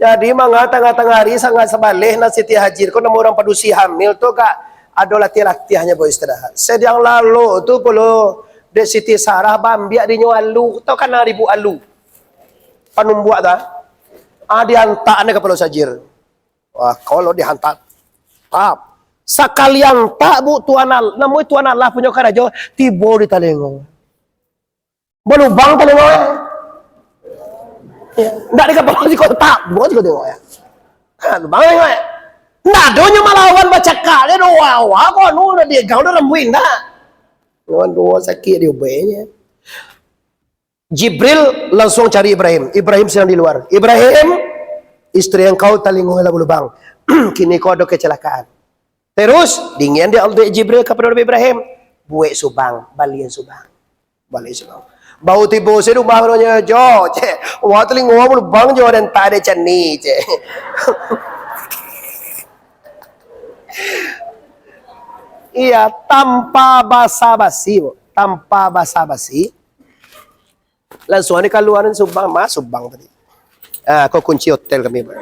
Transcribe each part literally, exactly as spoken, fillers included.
Tadi manga tangah-tangah ari sangaik sabaleh nan Siti Hajar ko namo urang padusi hamil tu agak ado latiah-latiahnyo baistirahat. Sadang lalok tu pulo dek Siti Sarah baambiak dinyo alu, tau kan alu, panumbuak tu, ah? Ah, diantak ni ka Pulau Sajir. Wah, kalau diantak, tap. Sakali antak, Bu, Tuhan Allah, namo Tuhan Allah punyo karajo, tibo di talingo. Balubang talingo, eh. Ya, ndak di kapalo siko, tap, lubang siko talingo, ya. Ha, lubang talingo, ya. Ndak ado nyo malawan bacakak, dia doa, wah, kok anu, udah digang, udah rambuin, ndak. Lawan doa sakik di ubainyo. Jibril langsung cari Ibrahim. Ibrahim sedang di luar. "Ibrahim, istri engkau talingonyo lah balubang. Kini ko ado kecelakaan." Terus, diingian dek Allah, dek Jibril kapado Nabi Ibrahim, "Buek subang, balian subang. Balian subang." Baru tibo se di rumah, nyo, "Jo," cek, "wah, talingo balubang jo, den tak ado cani," cek. Iya, tanpa basa-basi, Bu. Tanpa basa-basi, Langsuang dikaluaran subang, ma subang tadi. Ah, ko kunci hotel kami, Pak.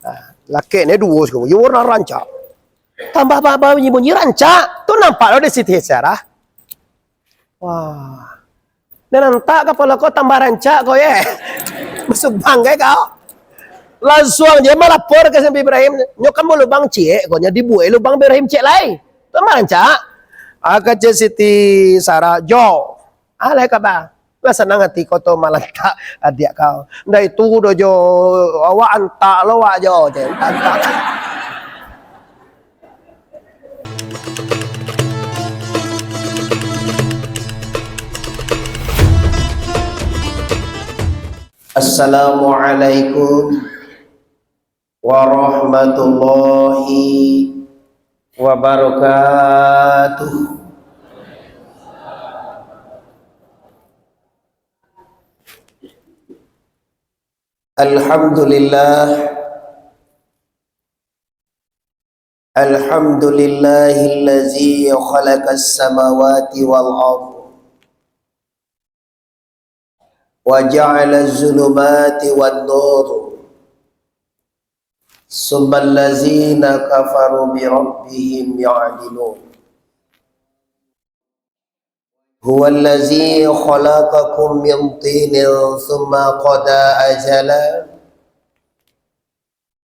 Ah, lakeknyo duo siko, yo warna rancak. Tambah baba bunyi-bunyi rancak. Tu nampak lo di Siti Sarah. Wah. Nan antak kapalo ko tambah rancak ko, ye. Basubang gai kau. Langsuang je malapor ka Nabi Ibrahim. Nyo kan balubang ciek, ko nyo dibuek lubang Ibrahim ciek lai. Tambah rancak. Ah, kecek Siti Sarah, "Jo, alai kaba. Lah sanang ati ko tu malantak adiak kau. Ndak itu doh jo, awak antak lo awak jo," cek, antak. Assalamualaikum warahmatullahi wabarakatuh. Alhamdulillah. Alhamdulillahillazi khalaqas samawati wal ardh. Wa ja'alaz zulumati wan nur. Tsummal ladzina kafaru bi rabbihim ya'dilun. Huwallazi khalaqakum min tinin tsumma qada ajalan.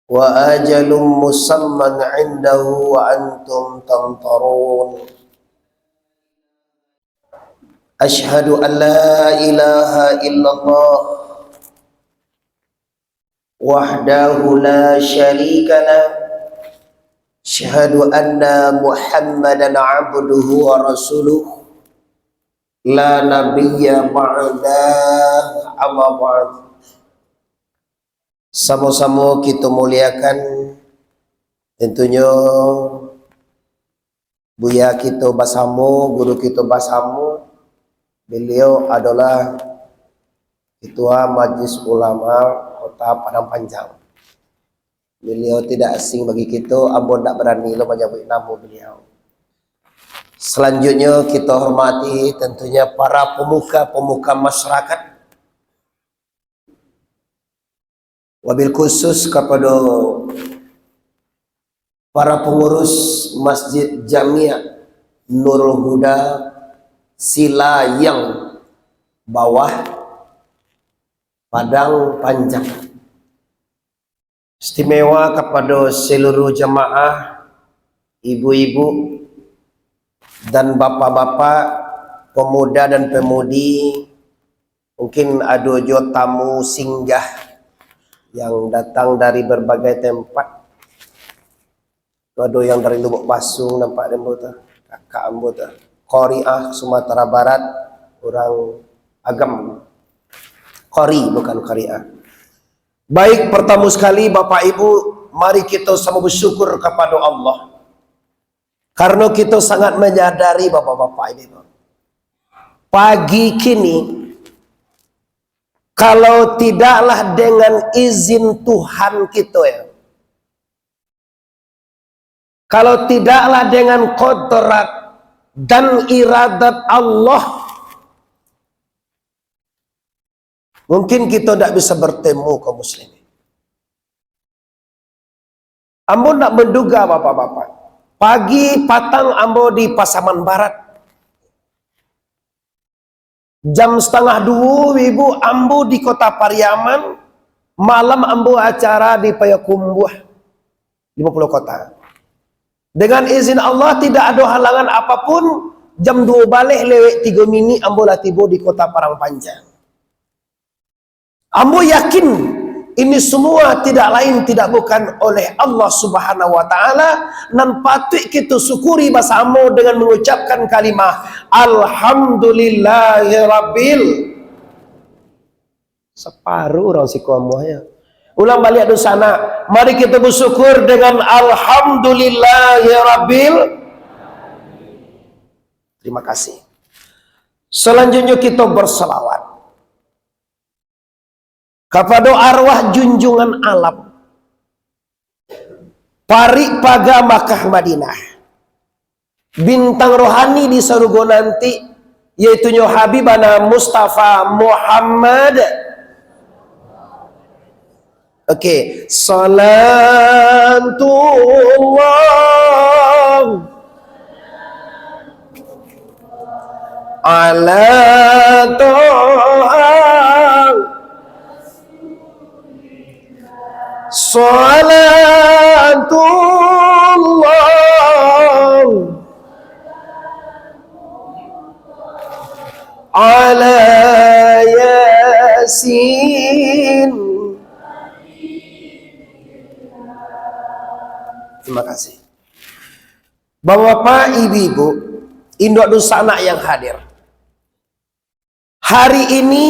Wa ajalum musamman indahu wa antum tamtarun. Asyhadu an la ilaha illallah wahdahu la syarika lah. Asyhadu anna Muhammadan abduhu wa rasuluh. La nabiyya ba'dah, amma ba'd. Samo-samo kito muliakan, tentunyo, buya kito basamo, guru kito basamo, beliau adolah Ketua Majlis Ulama Kota Padang Panjang. Beliau tidak asing bagi kito, ambo ndak barani lo manyabuik namo beliau. Salanjutnyo, kito hormati tentunyo para pemuka-pemuka masyarakat, wabil khusus kapado para pangurus Masjid Jamiah Nurul Huda Silayang Bawah, Padang Panjang. Istimewa kapado seluruh jamaah, ibu-ibu dan bapak-bapak, pemuda dan pemudi, mungkin ado juo tamu singgah yang datang dari berbagai tempat. Tu ado yang dari Lubuk Basung, nampak dek ambo tu, kakak ambo tu. Qariah Sumatera Barat, urang Agam. Qari, bukan Qariah. Baik, pertama sekali, Bapak Ibu, mari kito samo bersyukur kapado Allah. Karena kito sangat menyadari, Bapak-bapak, Ibu, pagi kini, kalau tidaklah dengan izin Tuhan kito, ya, kalau tidaklah dengan kodrat dan iradat Allah, Mungkin kito ndak bisa bertemu, kaum muslimin. Ambo ndak menduga, bapak-bapak. Pagi patang ambo di Pasaman Barat. Jam setengah duo, ibu, ambo di Kota Pariaman. Malam ambo acara di Payakumbuah, di Mukpulau Kota. Dengan izin Allah, tidak ada halangan apapun, jam duo baleh lewat tigo minik ambo lah tibo di Kota Padang Panjang. Ambo yakin, ini semua tidak lain, tidak bukan oleh Allah Subhanahu wa Ta'ala, nan patuik kito syukuri basamo dengan mengucapkan kalimah, "Alhamdulillahirabbil." Saparuh urang siko amuahnyo. Ulang baliak dunsanak. Mari kito bersyukur dengan, "Alhamdulillahirabbil." Terima kasih. Selanjutnya, kito bersalawat kapado arwah junjungan alam, parik paga Makkah Madinah, bintang rohani di sarugo nanti, yaitunyo Habibana Mustafa Muhammad. Oke, salatullah ala Toha. Salatullah ala Yasin. Terima kasih. Bapak-bapak, ibu-ibu, induak dunsanak yang hadir. Hari ini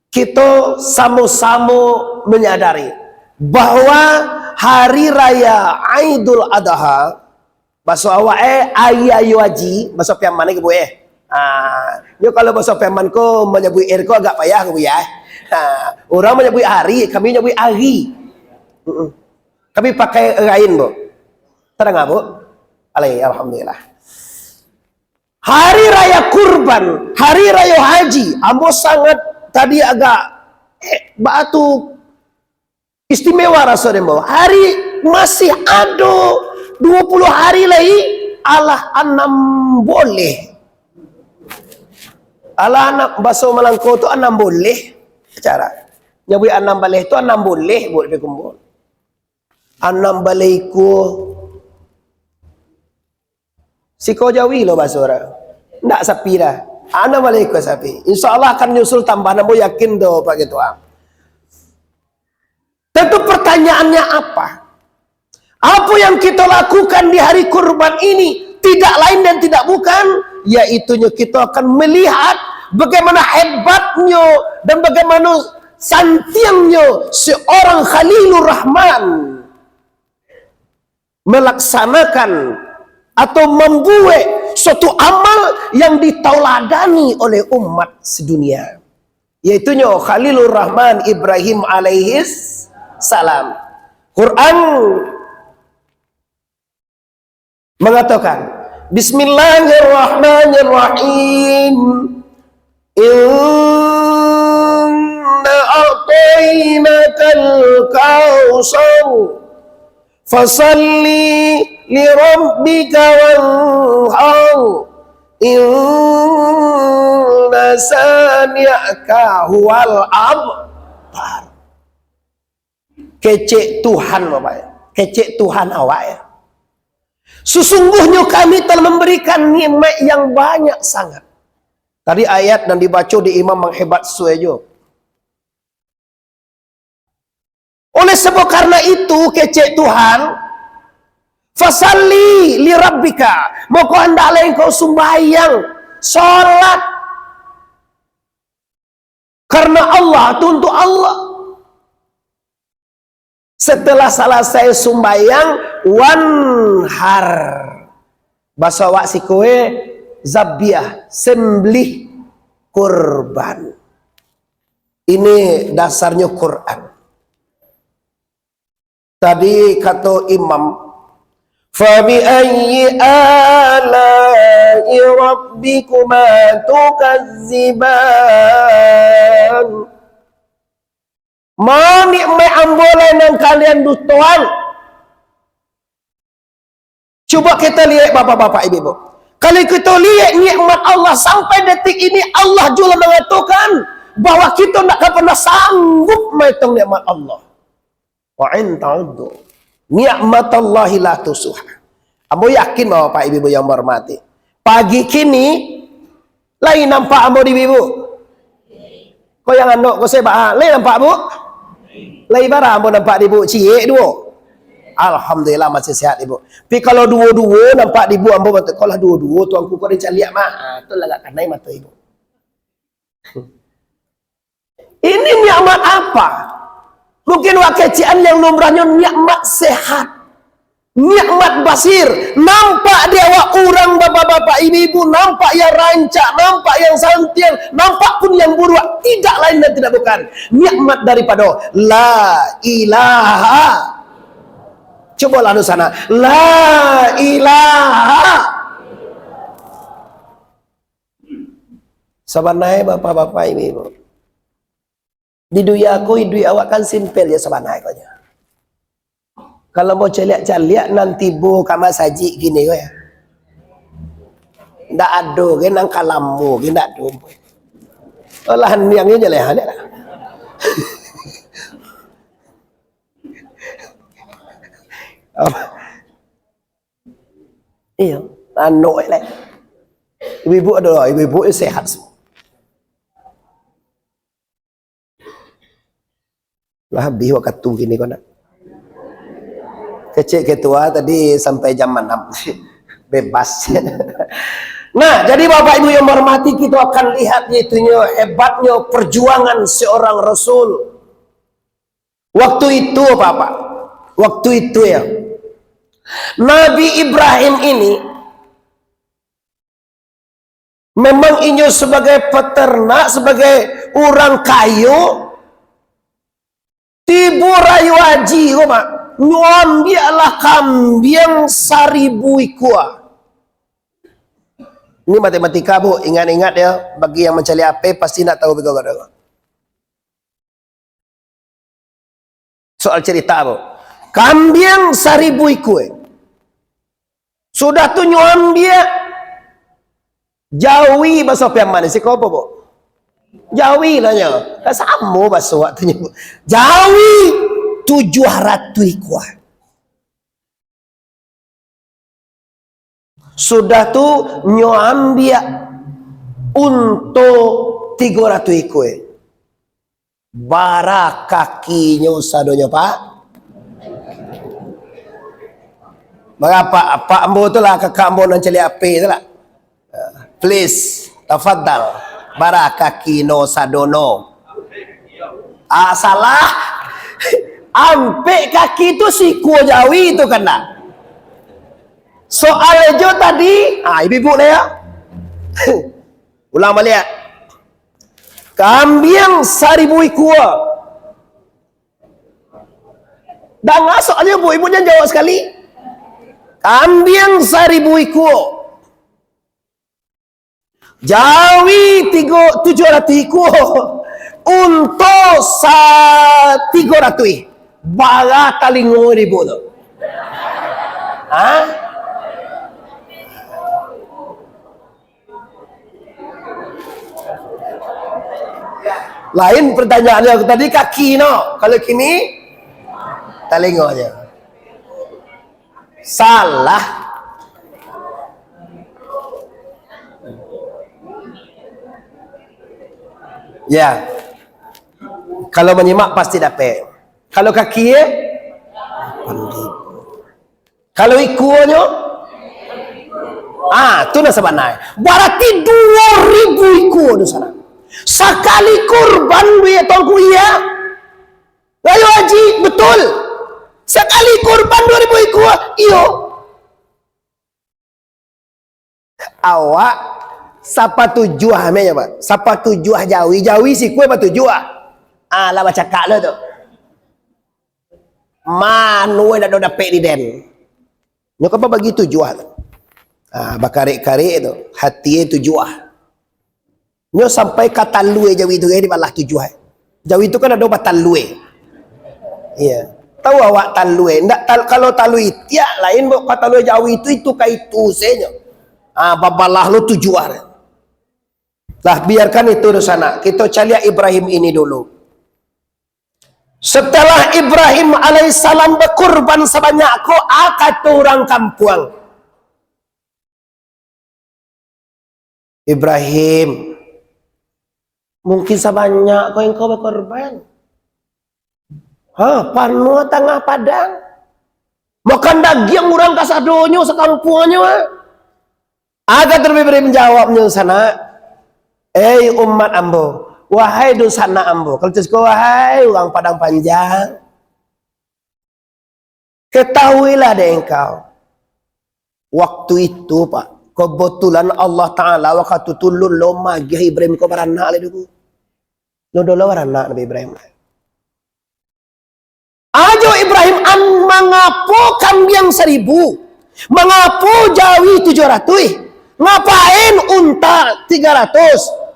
kito samo-samo manyadari bahwa Hari Raya Aidul Adha, baso awak, eh, Ari Ayo Aji, baso Piaman ko, Bu, eh. Ah, nyo kalau baso Piaman ko manyabuik er ko agak payah ko, Bu, ya. Ha, urang manyabuik hari, kami manyabuik ari. Mm-mm. Kami pakai rain, Bu. Tadanga, Bu? Alai, alhamdulillah. Hari Raya Kurban, Hari Raya Haji, ambo sangat tadi agak, eh, baa tu istimewa raso den, Bu. Hari masih ado duo puluah hari lai, alah anam boleh. Alah anam, baso Malangko tu anam boleh acara. Nyabuik anam baleh tu anam boleh, Bu, dikumpul. Anam baleh ikua. Siko jawi lo baso urang. Ndak sapi dah. Anam baleh ikua sapi. Insya Allah akan nyusul tambah, ambo yakin tu, Pak Ketua. Tentu pertanyaannya apa? Apa yang kita lakukan di hari kurban ini tidak lain dan tidak bukan, yaitunyo kita akan melihat bagaimana hebatnya dan bagaimana santiangnyo seorang Khalilur Rahman melaksanakan atau mambuek suatu amal yang ditauladani oleh umat sedunia, yaitunyo Khalilur Rahman Ibrahim alaihis salam. Quran mangatokan, "Bismillahirrahmanirrahim. Inna a'tainakal kautsar. Fasalli li rabbika wanhar. Inna sani'aka huwal abtar." Kecek Tuhan, Bapak, ya. Kecek Tuhan awak, ya. Sesungguhnya Kami telah memberikan nikmat yang banyak sangat. Tadi ayat nan dibaco di imam manghebat suai jo. Oleh sebab karena itu, kecek Tuhan, "Fasalli li rabbika," maka hendaklah engkau sumbayang, salat, karena Allah, tu untuk Allah. Setelah salasai sumbayang, wanhar. Baso awak siko e, zabiah, sembelih kurban. Ini dasarnyo Quran. Tadi kato imam, "Fabi ayyi ala rabbikuma tukadziban. Ma nikmat ambo lai nan kalian dustoan? Cubo kito liek, bapak-bapak, ibu-ibu. Kalau kito liek nikmat Allah sampai detik ini, Allah juo lah mangatokan bahwa kito ndak ka pernah sanggup maetong nikmat Allah. Wa in ta'uddu ni'matallahi la tuhsuha. Ambo yakin, bapak-bapak, ibu-ibu yang ambo hormati, pagi kini, lai nampak ambo di ibu? Ko yang anok ko sebab, ah, lai nampak, Bu? Lai bara ambo nampak di ibu? Ciek duo. Alhamdulillah, masih sehat ibu. Tapi kalau duo-duo nampak di ibu ambo, batua ko lah duo-duo, tuangku ko den caliak mah. Ah, tu lah agak kanai mato ibu. Ini nikmat apa? Mungkin wak kecek an yang lumrahnyo nikmat sehat. Nikmat basir, nampak di awak urang, bapak-bapak, ibu-ibu, nampak yang rancak, nampak yang santiang, nampak pun yang buruak, tidak lain dan tidak bukan, nikmat daripado la ilaha. Cubolah di sana, la ilaha. Sabananyo, bapak-bapak, ibu-ibu, di dunia ko, iduik awak kan simpel jo sabananyo ko nyo. Kalau mau caliak-caliak, nan tibo ka masajik kini ko yo, ndak ado ge, nan ka lamo ge ndak ado. Alah, niang je lah, lah. Apa? Iyo, anok lai. Ibu-ibu ado, ibu-ibu sehat semua. Lah habih wakatu kini ko nak. Kecek ketua tadi sampai jam anam. Bebas. Nah, jadi bapak ibu yang menghormati, kita akan lihat itunyo hebatnyo perjuangan seorang rasul. Waktu itu, bapak, waktu itu ya, Nabi Ibrahim ini memang inyo sebagai peternak, sebagai urang kayo, tibo rayo haji ko, Mak, nyo ambiaklah kambiang saribu ikua. Ini matematika, Bu, ingat-ingat ya, bagi yang mancaliak H P pasti nak tahu betul. Soal cerita, Bu. Kambiang saribu ikua. Sudah tu nyo ambiak jawi, baso Piaman, siko apo, Bu? Jawi lah nyo. Kan samo baso waktunyo, Bu. Jawi tujuah ratuih ikua. Sudah tu nyo ambiak unto tigo ratuih ikua. Bara kakinyo sadonyo, Pak? Bara, Pak? Pak ambo tu lah, kakak ambo nan caliak H P tu lah. Please, tafadhal. Bara kaki no sadono? Ah, salah. Ampek kaki tu sikua jawi tu kan dah. Soal jo tadi, ah, ibu-ibu lah ya. Ulang baliak. Kambiang saribu ikua. Danga soalnyo, Bu, ibu jan jawab sakali. Kambiang saribu ikua. Jawi tigo, tujuah ratuih ikua. Unto sa-, tigo ratuih. Bara talingo di ibu tu? Ha? Lain pertanyaan yang tadi, kaki no. Kalau kini, talingo je. Salah. Ya. Kalau manyimak pasti dapek. Kalau kaki, eh? Kalau ikuanyo, ah, tu nan sabananyo. Barati duo ribu ikua tu sana. Sakali kurban duit Tuanku, iya. Rayo Haji, betul. Sakali kurban duo ribu ikua, iyo. Awak sapatujuah, ameh, Pak. Sapatujuah jawi, jawi sikua patujuah. Ah, lah bacakak lo tu. Mano nak dapek di den. Nyo kan babagi tujuah tu. Ah, bakarek-karek tu, hati e tujuah. Nyo sampai ka talue jawi tu, eh, dibalah tujuah. Jawi tu kan ado batalue. Iya. Tahu awak talue? Ndak tal-, kalau talue itiak lain, buk ka talue jawi tu, itu ka itu senyo. Ah, babalah lo tujuah. Lah, biarkan itu dunsanak. Kito caliak Ibrahim ini dulu. Setelah Ibrahim alaihissalam bakurban sabanyak ko, a kato urang kampuang, "Ibrahim, mungkin sabanyak ko engkau bakurban? Ha, panuah tangah padang. Makan dagiang urang kasadonyo sakampuangnyo, ha?" Aga taruih bari manjawabnyo sanak, "Ei umat ambo, wahai dunsanak ambo," kalau tu siko, "Wahai urang Padang Panjang, ketahuilah dek engkau, waktu itu, Pak, kebetulan Allah Ta'ala wakatu tu lo magiah Ibrahim ko baranak lai dulu. Lo dulu baranak Nabi Ibrahim lai." Ajo Ibrahim an mangapo kambiang saribu, mangapo jawi tujuah ratuih, ngapain unta tiga ratus?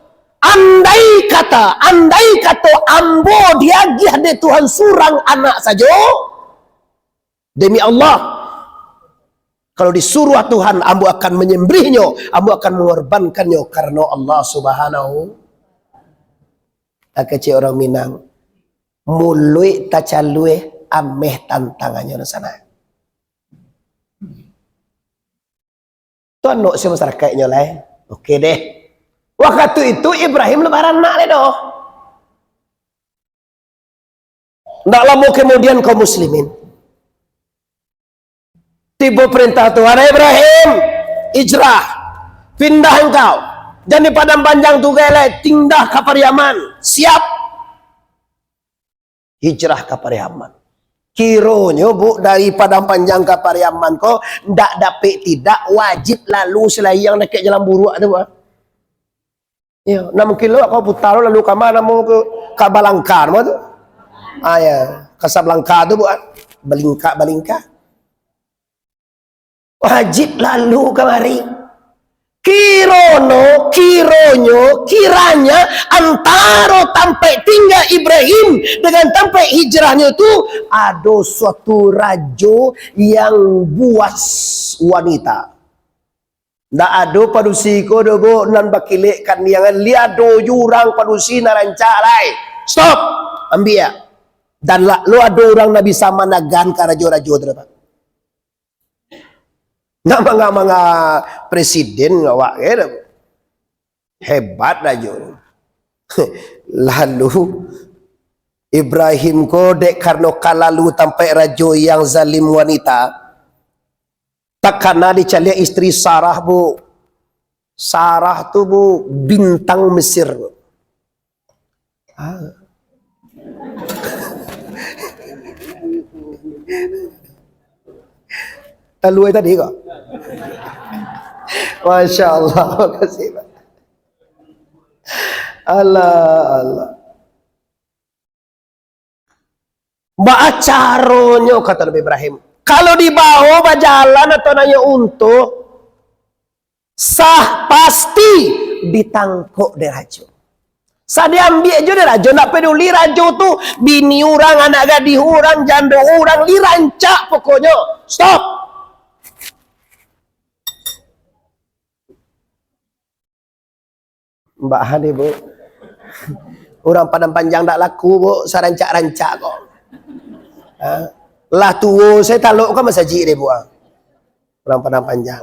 Andai kata, andai kato ambo diagiah dek Tuhan surang anak sajo, demi Allah, kalau disuruah Tuhan, ambo akan menyembelihnyo, ambo akan mengorbankannyo karano Allah Subhanahu. Kecek urang Minang, muluik tacaluih, ameh tantangannyo, dunsanak. Tu anok si masarakaiknyo lai. Oke deh. Wakatu itu Ibrahim lah baranak lai doh. Ndak lamo kemudian, kaum muslimin, tibo perintah Tuhan, "Ibrahim, hijrah, pindah engkau. Jan di Padang Panjang tu gai lai, pindah ka Pariaman. Siap?" Hijrah ka Pariaman. Kironyo, Buk, dari Padang Panjang ka Pariaman ko, ndak dapek tidak, wajib lalu Selayang dakek jalan buruak tu, Buk. Iyo, nak mungkin lo kau putar lo lalu ka ma namo tu, ka Balangka namo tu? Ah, ya, Kasablangka tu, Buk, ah. Balingka, Balingka. Wajib lalu kamari. Kirono, kironyo, kiranya antaro tampaik tingga Ibrahim dengan tampaik hijrahnyo tu ado suatu rajo yang buas wanita. Ndak ado padusi ko doh, Buk, nan bakilek kaniangan, lai ado jurang padusi nan rancak lai. Stop! Ambiak. Dan lah, lo ado urang nan bisa managan ka rajo-rajo tu, Pak. Ndak manga-manga presiden awak, kan? Hebat rajo. Lalu, Ibrahim ko dek karano ka lalu tampaik rajo yang zalim wanita, takana dicaliak istri Sarah, Buk. Sarah tu, Buk, bintang Mesir, Buk. Ah. Talua tadi ko. Masya Allah, makasih, Pak. Allah, Allah. Baa caronyo, kato Nabi Ibrahim, kalau dibawo bajalan atau naiak unto, sah pasti ditangkok dek rajo. Sah diambiak jo dek rajo, ndak peduli rajo tu bini urang, anak gadih urang, jando urang, lai rancak pokoknyo. Stop. Mbak Hadi, Buk. Urang Padang Panjang ndak laku, Buk, sarancak-rancak ko. Ha? Lah tuo, satalok ka masajik deh, Buk, ah. Urang Padang Panjang.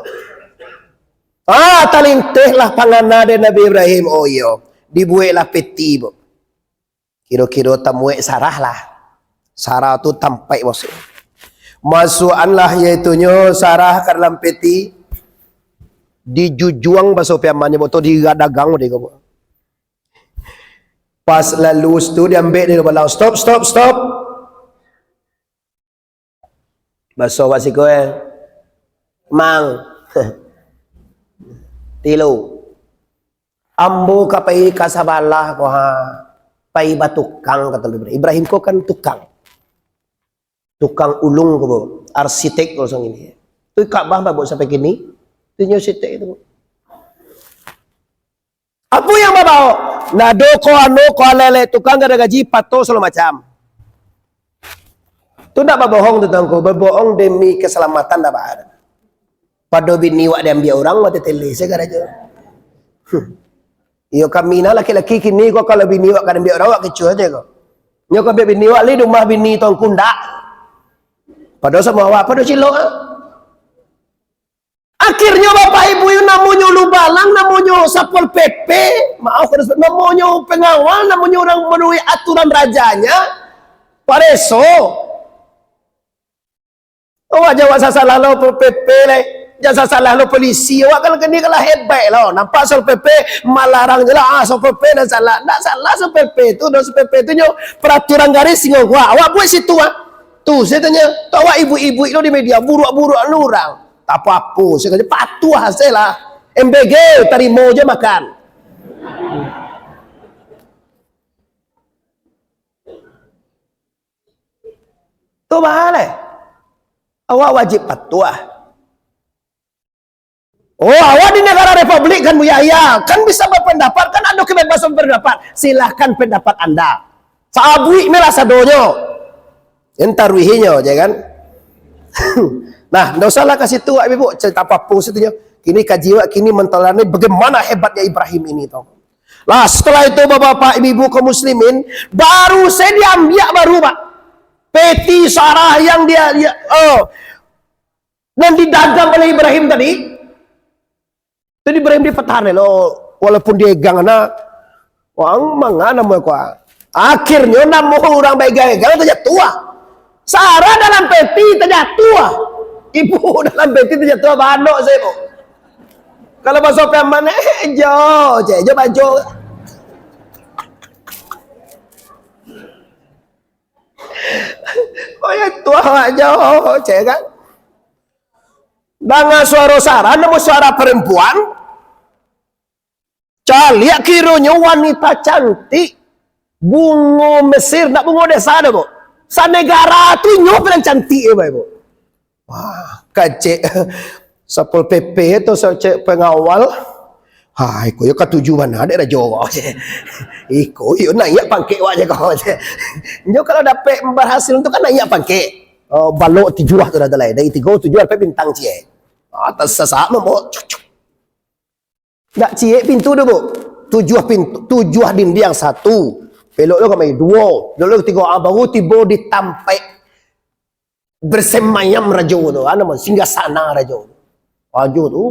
Ah, talintehlah pangana dek Nabi Ibrahim. Oh iyo, dibueklah peti, Buk. Kiro-kiro tamuek Sarah lah. Sarah tu tampaik masuak. Masuakanlah yaitunyo Sarah ka dalam peti. Dijujuang baso piamannyo, Buk, tu digadagang dek ko, Buk. Pas lalu tu diambiak dek balau. Stop, stop, stop. Baso awak siko, eh. Mang. Tilu. Ambo ka pai ka sabalah ko, ha. Pai batukang, kato Ibrahim. Ibrahim ko kan tukang. Tukang ulung ko, Buk. Arsitek ko, sang ini. Tu Ka'bah, Buk, sampai kini. Tinyo sitek tu. Apo yang babao? Nado ko anu ko alele tukang gada gaji pato sagalo macam. Tu ndak babohong tu tuangku, babohong demi keselamatan ndak baa. Pado bini wak diambiak urang, wak tetele se karajo. Hmm. Iyo kami nah laki-laki kini ko kalau bini wak ka diambiak urang wak kecoh se ko. Nyo ka ambiak bini wak li di rumah bini tuangku ndak. Pado samo awak, pado cilok ah. Akhirnyo bapak ibu yo namonyo lubalang, namonyo satpol P P, maaf kalau sebut, namonyo pengawal, namonyo urang manuruik aturan rajanya, pareso. Awak jan sasalah lo P P lai, jan sasalah lo polisi, awak kan kini kalah hebat lo, nampak satpol P P malarang je lah, ah, satpol P nan salah, ndak salah satpol P tu, satpol P tu nyo peraturan garis singo kuak, awak buek situ ah, tu saya tanya, tu awak ibu-ibu lo di media, buruak-buruak lo urang. Tak apo-apo, saya kata, patuah sajolah. M B G, tarimo je makan. Tu baa lai. Awak wajib patuah. Oh, awak di negara republik kan, Buya? Iya, kan bisa berpendapat, kan ada kebebasan berpendapat. Silahkan pendapat anda. Sabuik me lah sadonyo. Jan taruihinyo, je kan? Nah, ndak usahlah ka situ, Ibu, cerita apo-apo situ nyo. Kini kaji awak, kini mantalani bagaimana hebatnya Ibrahim ini, tau. Lah, setelah itu, Bapak-bapak, Ibu-ibu kaum muslimin, baru se diambiak baru, Pak. Peti Sarah yang dia, dia, oh, yang didagang oleh Ibrahim tadi, Jadi Ibrahim dipatahan lo, walaupun diegang na, wang manga namo ko. Akhirnyo namo urang baegang-egang tajatuah. Sarah dalam peti tajatuah. Ibu dalam peti tajatuah, banok sajo, Bu. Kalau baso Piaman, eh, jo, je, jo bajo. Oh, ya, tuah awak jo, cek kan? Danga suaro Sarah, namo suaro parampuan. Caliak kironyo wanita cantik, bungo Mesir, ndak bungo desa doh, Bu. Sanegara tu inyo paling cantik, Bapak Ibu. Wah, kacek Satpol P P tu, kacek pengawal. Ha, iko yo katuju bana dek rajo ko, cek. Iko yo naiak pangkek wak je ko, cek. Nyo kalau dapek berhasil tu kan naiak pangkek. Oh, balok tujuah tu dah, dah lai. Dari tigo tujuah dapek bintang ciek. Ah, tasasak mah, Bu. Cuk, cuk. Dak ciek pintu tu, Bu. Tujuah pintu, tujuah dindiang, satu. Belok lo kamari, duo. Belok lo katigo, ah, baru tibo di tampek bersemayam rajo tu, ah, namo, singgah sana rajo. Rajo tu,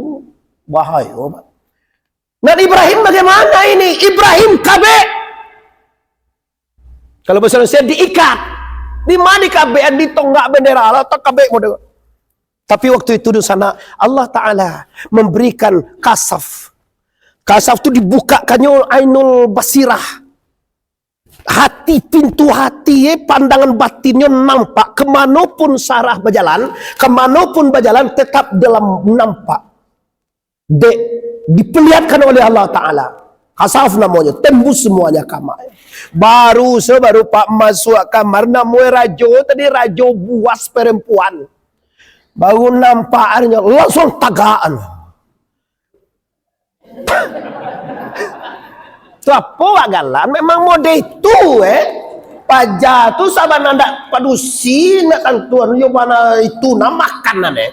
bahayo, Pak. Nabi Ibrahim bagaimana ini? Ibrahim kabek. Kalau bahasa Indonesia, diikat. Di ma dikabek, di tonggak bendera, lah, tak kabek model. Tapi waktu itu di sana, Allah Ta'ala memberikan kasaf. Kasaf tu dibukakannyo ainul basirah. Hati, pintu hati, eh, pandangan batinnyo nampak. Kemano pun Sarah bajalan, kemano pun bajalan, tetap dalam nampak. Dek, diperlihatkan oleh Allah Ta'ala. Kasaf namonyo, tembus semuanya kamar. Baru se, baru Pak masuak kamar, namo rajo tadi, rajo buas perempuan. Baru nampak arinyo, langsung tagak. Tu apo wak galak, memang mode itu, eh. Paja tu sabana ndak padusi, ndak tantu anu, yo bana itu nah makanan, eh.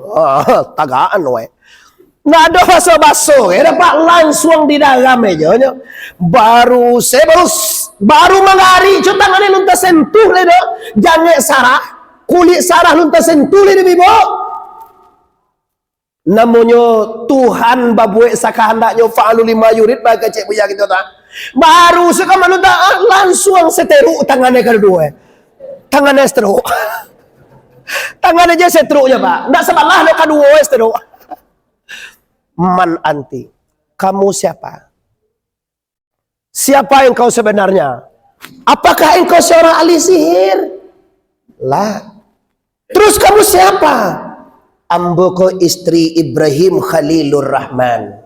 Ah, tagaan, weh. Ndak ado baso-baso, eh, dapat langsung di dalam meja nyo. Baru se, baru s-, baru mangari, cu, tangan ni lun tasentuh lai doh. Jangek Sarah, kulik Sarah lun tasentuh lai di bibo. Namonyo Tuhan babuek sakahandaknyo, fa'alu lima yurid, bakeh cek buya kito tu. Baru se ka mano tak, ah, lansuang seteruk tangannyo kaduo, eh. Tangannyo seteruk. Tangannyo je seteruknyo, Pak. Ndak sabalah doh, kaduo, eh, seteruk. Man anti? Kamu siapa? Siapa engkau sebenarnya? Apakah engkau seorang ahli sihir? Lah. Terus kamu siapa? Ambo ko istri Ibrahim Khalilur Rahman.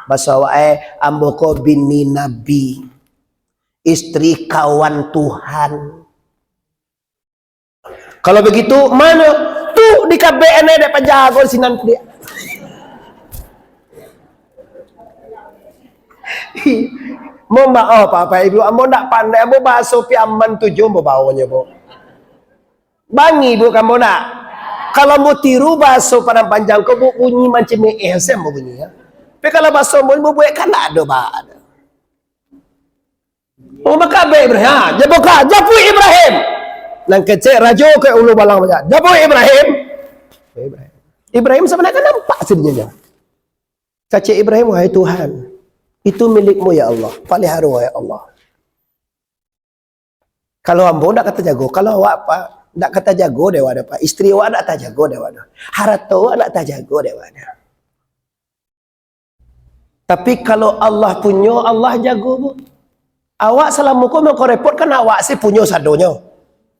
Baso awak, eh, ambo ko bini Nabi. Istri kawan Tuhan. Kalau begitu, mano? Tu di kabek anai dek pajago di sinan tu dia. Mohon maaf, Bapak Ibu, ambo ndak pandai, ambo bahaso Piaman tu jo ambo baonyo, Bu. Bangih, Bu, ka ambo ndak? Kalau ambo tiru bahaso Padang Panjang ko, Bu, bunyi mancin meeh se ambo bunyi, ya. Tapi kalau bahaso ambo, Bu, buek kan ndak ado, Pak. Oh, maka Abah Ibrahim, ha, japuik ka, japuik Ibrahim. Nan kecek rajo ka ulu balang banyak. Japuik Ibrahim. Ibrahim. Ibrahim sabananyo kan nampak sadonyo. Kecek Ibrahim, "Wahai Tuhan, itu milikmu ya Allah, paliharo ya Allah. Kalau ambo ndak ka tajago, kalau awak, Pak, ndak ka tajago dek awak, Pak. Istri awak ndak tajago dek awak. Harato awak ndak tajago dek awak." Tapi kalau Allah punyo, Allah jago, Bu. Awak salamo ko mangko repot kan awak se punyo sadonyo.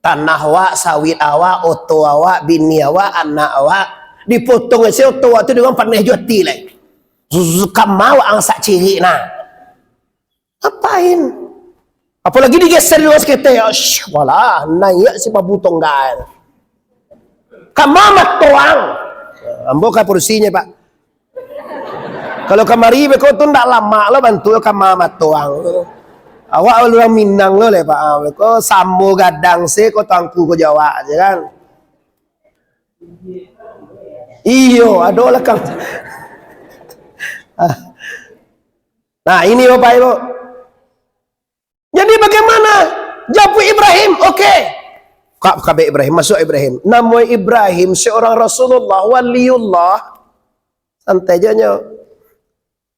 Tanah awak, sawit awak, oto awak, bini awak, anak awak. Dipotong se oto awak tu dengan paneh jo ati lai. Zuzu, kama awak angsak cirik nah. Apain? Apolagi digeser dulu saketek. Ash, walah, naiak si babu tongga. Kama matoang. Ambo ka padusinyo, Pak. Kalau kamari beko tu ndak lamak lo bantuak kama matoang. Awak urang Minang lo leh, Pak. Ah, beko samo gadang se ko tangku ko jawak se kan. Iyo, ado lah kang. Ah. Nah, ini Bapak Ibu. Jadi bagaimana? Japuik Ibrahim, oke. Ka-, kabek Ibrahim, masuk Ibrahim. Namo Ibrahim seorang Rasulullah, waliullah. Santai je nyo.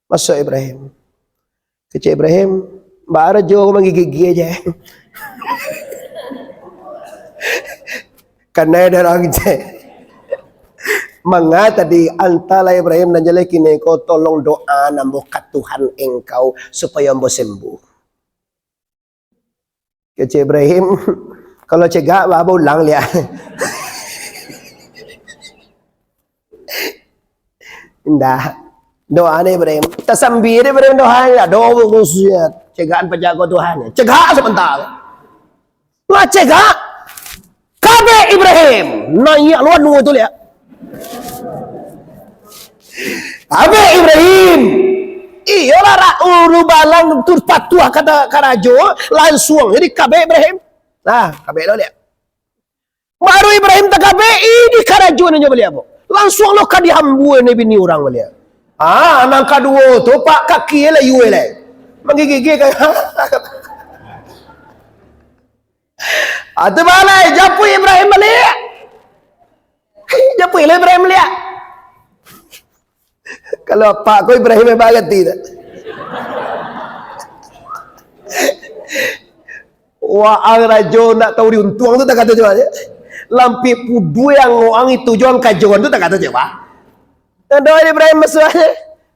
Masuk Ibrahim. Kecek Ibrahim, "Baa rajo ko manggigik-gigik aja." Kanai darang je. Manga tadi, antalah Ibrahim nan jaleh kini ko, tolong doa namo ka Tuhan engkau supayo ambo sembuh. Kecek Ibrahim, "Kalau cegak, ba-, baulang liak." Indak. Doa ni Ibrahim. Tasambia dek Ibrahim doa ni. Doa khususnya. Cegakan pajago Tuhan. Cegak sabanta. Lah cegak. Kabek Ibrahim. Naiak luar nunggu tu liak. Kabek Ibrahim. Iyolah, rak ulu balang tu patuah kata karajo, lansuang jadi kabek Ibrahim. Nah, kabek lo liak. Baru Ibrahim takabek, ini karajo nyo baliak, Bu. Lansuang lo ka dihambuan ni bini urang baliak. Ah, nan kaduo tu, Pak, kaki lah yue lah. Manggigik ka. Ah, tu balai, japuik Ibrahim baliak. Japuik lah Ibrahim baliak. Kalau apak ko Ibrahim hebat gati tak? Waang rajo ndak tahu diuntuang tu tak kato cubo. Lampik pudui angoang itu jo angkajoan tu tak kato cubo. Ado Ibrahim masuak.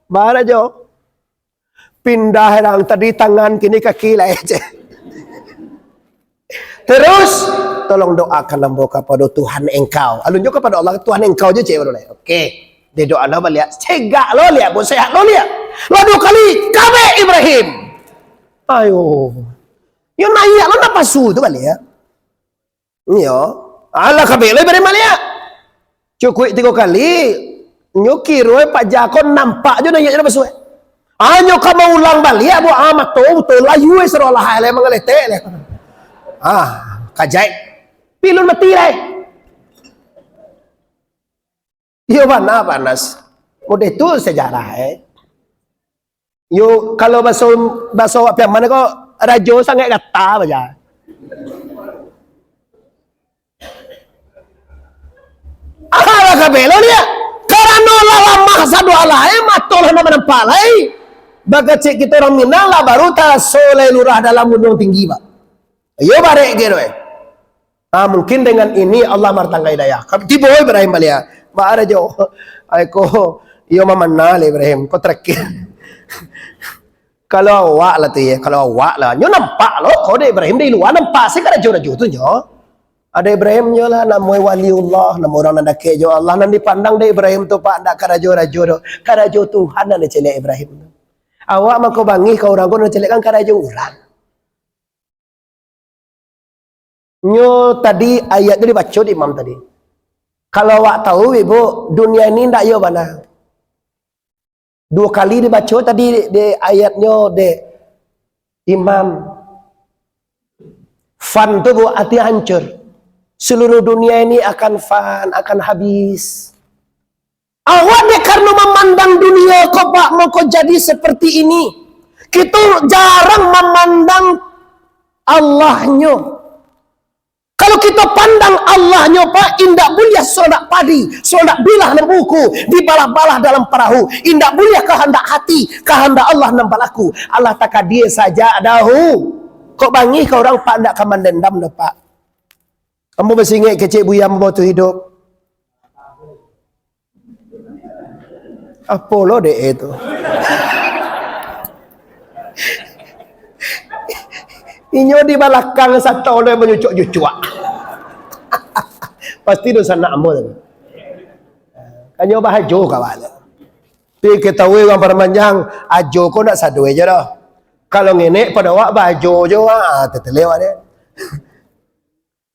Baa rajo. Pindah urang tadi tangan, kini kaki lah, cek. Terus, tolong doakan ambo kapado Tuhan engkau. Alun jo kapado Allah, Tuhan engkau je, cek, baru lai. Oke. Dia doa lo baliak. Cegak lo liak, buat sehat lo liak. Lah duo kali, kabek Ibrahim. Ayo. Yo naiak lo napasu tu baliak. Iyo. Alah, kabek lo Ibrahim baliak. Cukuik tigo kali, nyo kiro paja ko nampak jo naiak jo basuak. Anyo ka maulang baliak, buek ah, mato buto layu, eh, saro lahai lai mangaletek lai. Ah, kajaik. Pilun mati lai. Iyo bana, panas. Model tu sejarah, eh. Yo, kalau baso, baso awak Piaman ko, rajo sangaik gata baja. Alah kabek lo liak. Karano lah lamah sadoa lai, mato lah ndak manampak lai. Bagacek kito urang Minang lah baru taraso lai lurah dalam gunuang tinggi, Pak. Iyo barek kiro, eh. Ah, mungkin dengan ini Allah martangga hidayah. Tibo Ibrahim baliak. Baa rajo. Ai ko, iyo mamana lah Ibrahim. Ko terakhir. Kalau awak lah tu ya, kalau awak lah. Nyo nampak lo, ko dek Ibrahim dari lua nampak se karajo-rajo tu nyo. Ado Ibrahim nyo lah, namo waliullah, namo urang nan dakek jo Allah, nan dipandang dek Ibrahim tu, Pak, ndak karajo-rajo doh. Karajo Tuhan nan dicaliak Ibrahim tu. Awak mangko bangih ka urang ko nan dicaliak kan karajo urang. Nyo tadi ayat tu dibaco di imam tadi. Kalau awak tahu, Ibu, dunia ini ndak iyo bana. Duo kali dibaco tadi dek ayatnyo dek Imam. Fan tu, Bu, arti hancur. Seluruh dunia ini akan fan, akan habis. Awak dek karano mamandang dunia ko, Pak, mangko jadi seperti ini. Kito jarang mamandang Allahnyo. Kalau kito pandang Allahnyo, Pak, indak buliah sondak padi, sondak bilah nan buku, dibalah-balah dalam parahu. Indak buliah kahandak hati, kahandak Allah nan balaku. Allah takadia sajak dahu. Kok bangih ka urang, Pak, ndak ka mandendam doh, Pak. Ambo masih ingek kecek buya ambo tu hidup. Apo lo dek e tu? Inyo di balakang sato lo manyucuak-nyucuak. Pasti dunsanak ambo tu. Kanyo bahajo kawan. Tapi ketahui urang Padang Panjang, ajo ko nak sadoi je doh. Kalau ngenek pado awak bahajo jo, ah, tetele awak deh.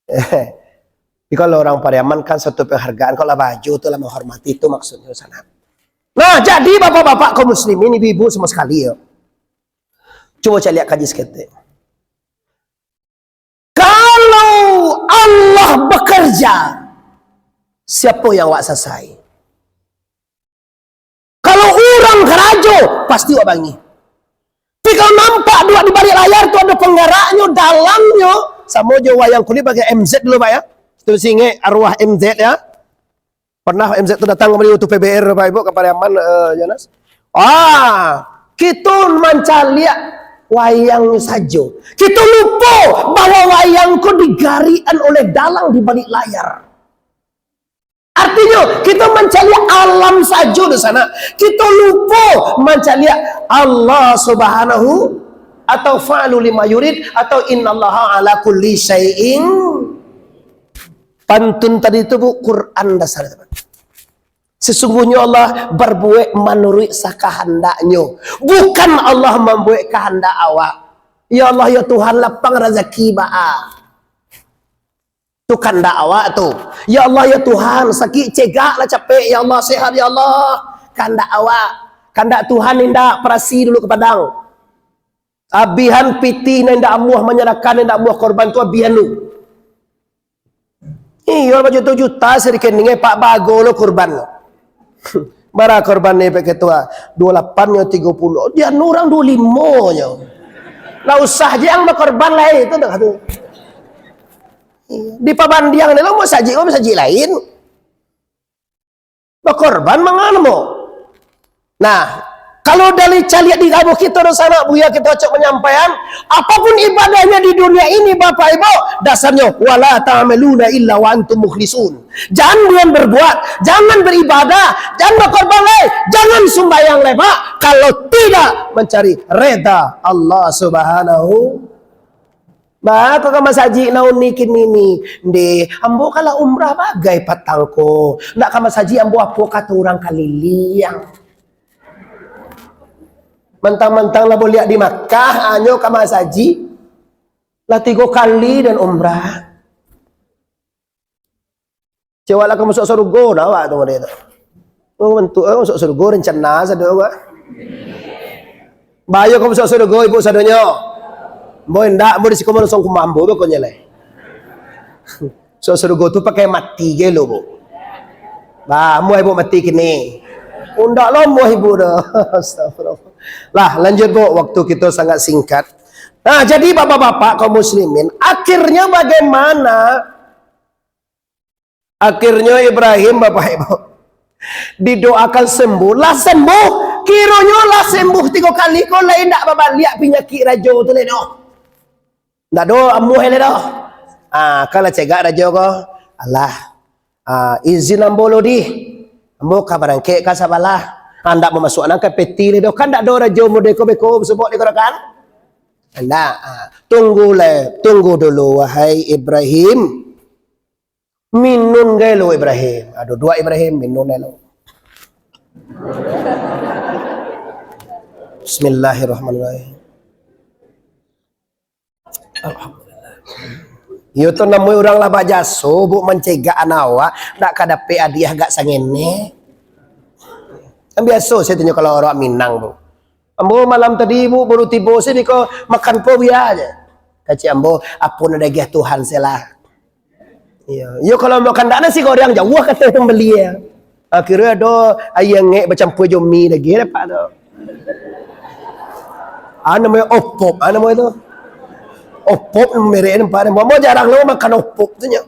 Jadi kalau urang Pariaman kan suatu penghargaan, kalau lah bahajo tu lah menghormati, itu maksudnyo sanak. Nah, jadi bapak-bapak kaum muslimin, ibu-ibu semua sekali yo. Cubo caliak kaji saketek. Kalau Allah bekerja, siapo yang awak sasai? Kalau urang karajo, pasti awak bangih. Tapi kalau nampak duo di baliak layar tu ado penggeraknyo, dalangnyo, samo jo wayang kulit pakai M Z dulu, Pak, ya. Itu masih ingek arwah M Z, ya. Pernah M Z tu datang kembali waktu P B R, Bapak Ibu, ka Pariaman, eh, Jonas. Ah, kito mancaliak wayangnyo sajo. Kito lupo bahwa wayang ko digarikan oleh dalang di balik layar. Artinyo, kito mancaliak alam sajo di sana. Kito lupo mancaliak Allah Subhanahu, atau fa'alu lima yurid, atau innallaha ala kulli syai'in. Pantun tadi tu, Bu, Quran dasar, teman. Sesungguhnya Allah berbuat manuruik sakahandaknyo. Bukan Allah mambuek kahandak awak. Ya Allah, ya Tuhan, lapang razaki baa. Tu kandak awak tu. Ya Allah, ya Tuhan, sakik cegak lah capek. Ya Allah, sehat, ya Allah. Kandak awak. Kandak Tuhan indak, parasi dulu ka Padang. Abihan pitih nan indak amuah manyarahkan, indak amuah korban tu abihan tu. Iyo, bajuta-juta sadikit ningai, pak bago lo korban lo. Bara korban ni, Pak Ketua? Duo lapan nyo tigo puluh. Dia urang duo limo nyo. Lah usah je ang bakorban lai, tu dah tu. Dipabandiang ni lo masajik, masajik lain. Bakorban mangano mo. Nah, kalau dari caliak di kabuah kito tu sanak, buya kito acok manyampaian, apapun ibadahnyo di dunia ini, Bapak Ibu, dasarnyo, "Wala ta'maluna illa wa antum mukhlisun." Jangan berbuat, jangan beribadah, jangan bakorban lai, jangan sumbayang lai, Pak, kalau tidak mencari reda Allah Subhanahu. Ba, ko ka masajik nauni kini ni. Ndeh, ambo kalau umrah bagai patang ko. Ndak ka masajik ambo, apo kato urang kaliliang. Mantang-mantang lah boliak di Makkah, anyo ka masajik. Lah tigo kali den umrah. Cewek lah ka masuak sarugo dah awak tu, model tu. Oh, bantuak, eh, masuak sarugo rencana sado awak. Bayo ka masuak sarugo, ibu sadonyo. Ambo indak, ambo di siko mano song kumambo, pokoknyo lai. Masuak sarugo tu pakai mati je lo, Bu. Bah, amuah ibu mati kini. Undak lo amuah ibu dah. Astagfirullah. Lah, lanjut, Bu. Waktu kita sangat singkat. Nah, jadi bapak-bapak kaum muslimin, akhirnya bagaimana? Akhirnyo Ibrahim, Bapak Ibu, didoakan sembuh, lah sembuh. Kironyo lah sembuh tigo kali ko, lah indak babaliak panyakik rajo tu lai doh. Ndak ado amuah lai doh. Ah, kan lah cegak rajo ko. Alah, ah, izin ambo lo dih. Ambo ka barangkek ka sabalah. Ah, ndak mamasuak nan ka peti lai doh. Kan ndak ado rajo model ko beko, sabab di ko kan? Ndak. Ah, tunggu lai, tunggu dulu, wahai Ibrahim. Minun gai lo Ibrahim. Ah, duduak Ibrahim, minun gai lo. Bismillahirrahmanirrahim. Alhamdulillah. Iyo tu namonyo urang lah bajaso, Bu, mancegak anak awak, ndak ka dapek hadiah agak sangenek. Kan biaso sajo tanyo kalau urang Minang tu. "Ambo malam tadi, Bu, baru tibo se beko makan po bia aja." Kecek ambo, "Apo nan diagiah Tuhan se lah." Iyo, iyo kalau makan dak nasi goreng jauah kato pambali ya. Akhirnyo ado aia angek bacampua jo mi lagi dapat tu. Ah, namonyo opop, ah, namonyo tu. Opop merek nampak ni. Mama jarang lo makan opop tu nyo.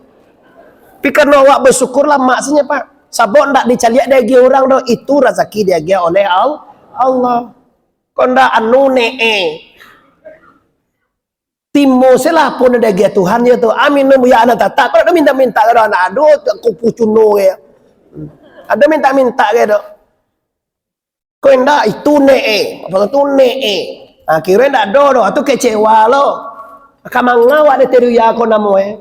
Tapi karano awak basyukur lamak sajo, Pak. Sabab ndak dicaliak diagiah urang doh. Itu razaki diagiah oleh Al-, Allah. Kok ndak anu ne, eh. Timo se lah apo nan diagiah Tuhan je tu. Ah, minum buya nan tatak. Kok ndak minta-minta ka doh anak ado, kupu cuno ke. Ado minta-minta ke doh. Kok indak, itu ne, eh. Apo tu ne, eh. Ah, kiro indak ado doh. Ah, tu kecewa lo. Ka manga awak dek teruya ko namo, eh.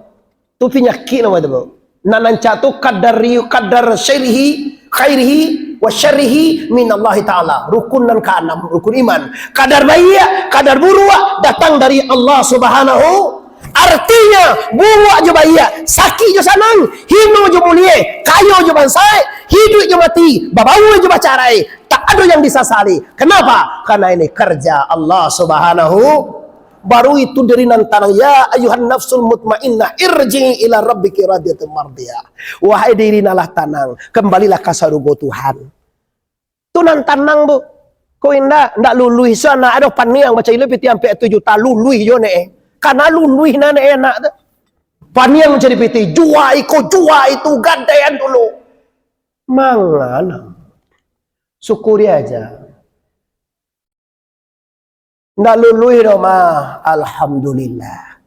Tu panyakik namo tu, Bu. Nan rancak tu qadari, qadar syarrihi, khairihi, wa syarrihi minallahi ta'ala. Rukun nan kaanam, rukun iman. Kadar baiak, kadar buruak datang dari Allah Subhanahu. Artinyo, buruak jo baiak, sakik jo sanang, hino jo mulie, kayo jo bansaik, hiduik jo mati, babaua jo bacarai, tak ado yang disasali. Kenapa? Karena ini kerja Allah Subhanahu. Baru itu diri nan tanang, "Ya ayyuhan nafsul mutmainnah, irji'i ila rabbiki radiyatan mardiyah." Wahai diri nan lah tanang, kembalilah ka sarugo Tuhan. Tu nan tanang tu. Ko indak, ndak luluih se anak ado paniang bacailo pitih ampek tujuah juta, luluih jo ne. Karena luluih nan enak tu. Paniang cari pitih, jua iko, jua itu, gadaian dulu. Mangana. Syukuri aja. Ndak luluih doh, mah. Alhamdulillah.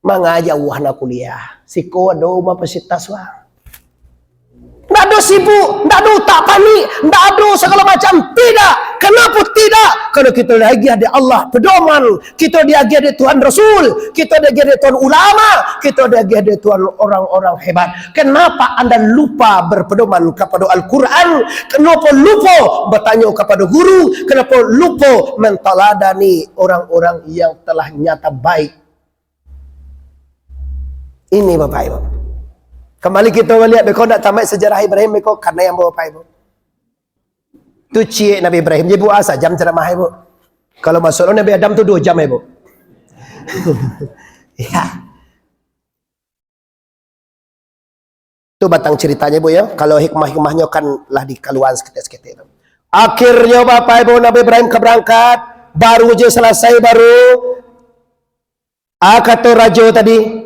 Manga jauah nak kuliah. Siko ado universitas, wah. Ndak ado sibuk, ndak ado utak panik, ndak ado sagalo macam. Tidak. Kenapa tidak? Karena kita diagiah dek Allah pedoman, kita diagiah dek Tuhan Rasul, kita diagiah dek Tuhan ulama, kita diagiah dek Tuhan orang-orang hebat. Kenapa anda lupa berpedoman kepada Al-Quran? Kenapa lupa bertanya kepada guru? Kenapa lupa mentaladani orang-orang yang telah nyata baik? Ini, Bapak Ibu. Kembali kita melihat, beko ndak tamat sejarah Ibrahim, beko kanai ambo, Bapak Ibu. Tu ciek Nabi Ibrahim, jadi buat asa jam ceramah, Ibu. Kalau masuk Nabi Adam tu dua jam, Ibu. Ya. Tu batang ceritanya, Bu, ya. Kalau hikmah-hikmahnyo kan lah dikaluan saketek-saketek tu. Akhirnyo, Bapak Ibu, Nabi Ibrahim ka barangkat, baru je selesai, baru Ah, kato rajo tadi,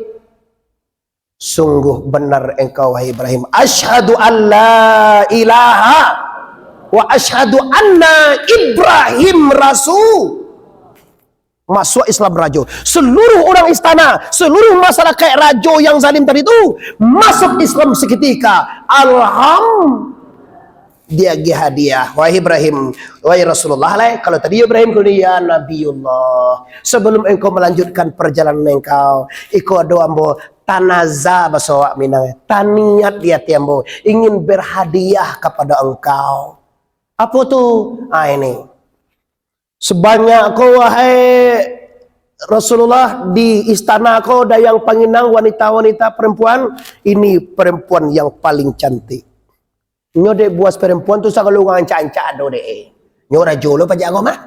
"Sungguh benar engkau, wahai Ibrahim. Asyhadu an la ilaha wa asyhadu anna Ibrahim rasul." Masuk Islam rajo. Seluruh orang istana, seluruh masyarakat rajo yang zalim tadi tu masuk Islam seketika. Alham-, diagiah hadiah, "Wahai Ibrahim, wahai Rasulullah, lai, kalau tadi Ibrahim ko, ya Nabiullah, sebelum engkau melanjutkan perjalanan engkau, iko ado ambo tanaza, baso awak Minang, taniat di ati ambo, ingin berhadiah kepada engkau." Apo tu? Ah, ini. Sebanyak ko, wahai Rasulullah, di istana ko, dayang panginang, wanita-wanita, perempuan, ini perempuan yang paling cantik. Nyo dek buas perempuan tu sagalo urang ancak-ancak ado dek. Nyo rajo lo pajak ko mah.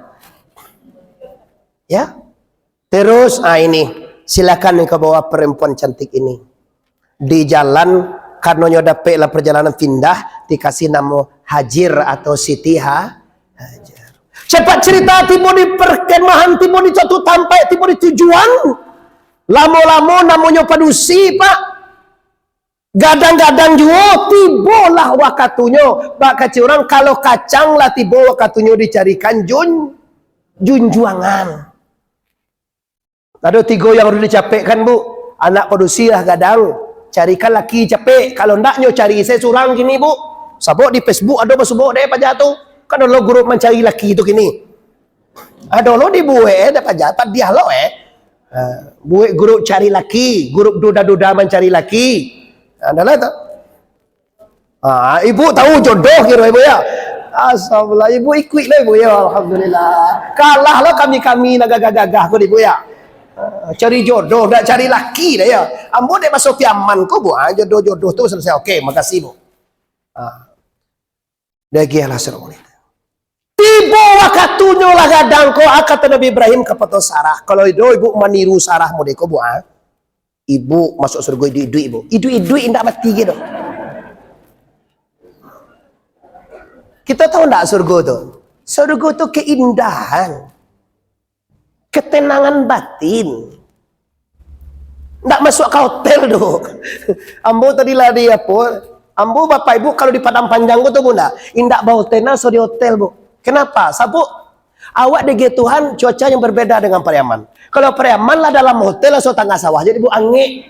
Ya. Terus, ah, ini, silakan engkau bawa perempuan cantik ini. Di jalan, karano nyo dapek lah perjalanan pindah, dikasih namo Hajir atau Siti Ha-, Hajar. Cepat cerita, tibo di perkemahan, tibo di suatu tampek, tibo di tujuan. Lamo-lamo namonyo padusi, Pak. Gadang-gadang juo, tibolah wakatunyo. Bak kecek urang, kalau kacang lah tibo wakatunyo dicarikan jun-, junjuangan. Ado tigo yang harus dicapekkan, Bu. Anak padusi lah gadang, carikan laki capek. Kalau ndak, nyo cari se surang kini, Bu. Sabab di Facebook ado basuo dek paja tu. Kan ado lo grup mancari laki tu kini. Ado lo dibuek, eh, dek paja, padiah lo, eh. Ha, buek grup cari laki, grup duda-duda mancari laki. Ado lah tu. Ah, ibu tahu jodoh kiro ibu ya. Astagfirullah, ibu ikuik lah ibu ya, alhamdulillah. Kalah lah kami-kami nak gagah-gagah ko ibu ya. Ah, cari jodoh, ndak cari laki dah ya. Ambo dek baso Piaman ko, Bu, ah, jodoh-jodoh tu selesai. Oke, makasih, Bu. Ah. Diagiah lah surang wanita. Tibo wakatunyo lah gadang ko, ah, kato Nabi Ibrahim kapado Sarah, "Kalau ido ibu maniru Sarah model ko, Bu, ah, ibu masuak surga iduik-iduik, Bu." Iduik-iduik indak mati gitu. Kito tahu ndak surga tu? Surga tu keindahan. Ketenangan batin. Ndak masuak ka hotel tu. Ambo tadi lah di apo, ambo bapak ibu kalau di Padang Panjang ko tu, Bu, ndak? Indak bahotel, nah, so di hotel, Bu. Kenapa? Sabab awak diagiah Tuhan cuaca yang berbeda dengan Pariaman. Kalau Pariaman lah dalam hotel, lah so tangah sawah jadi, Bu, angek.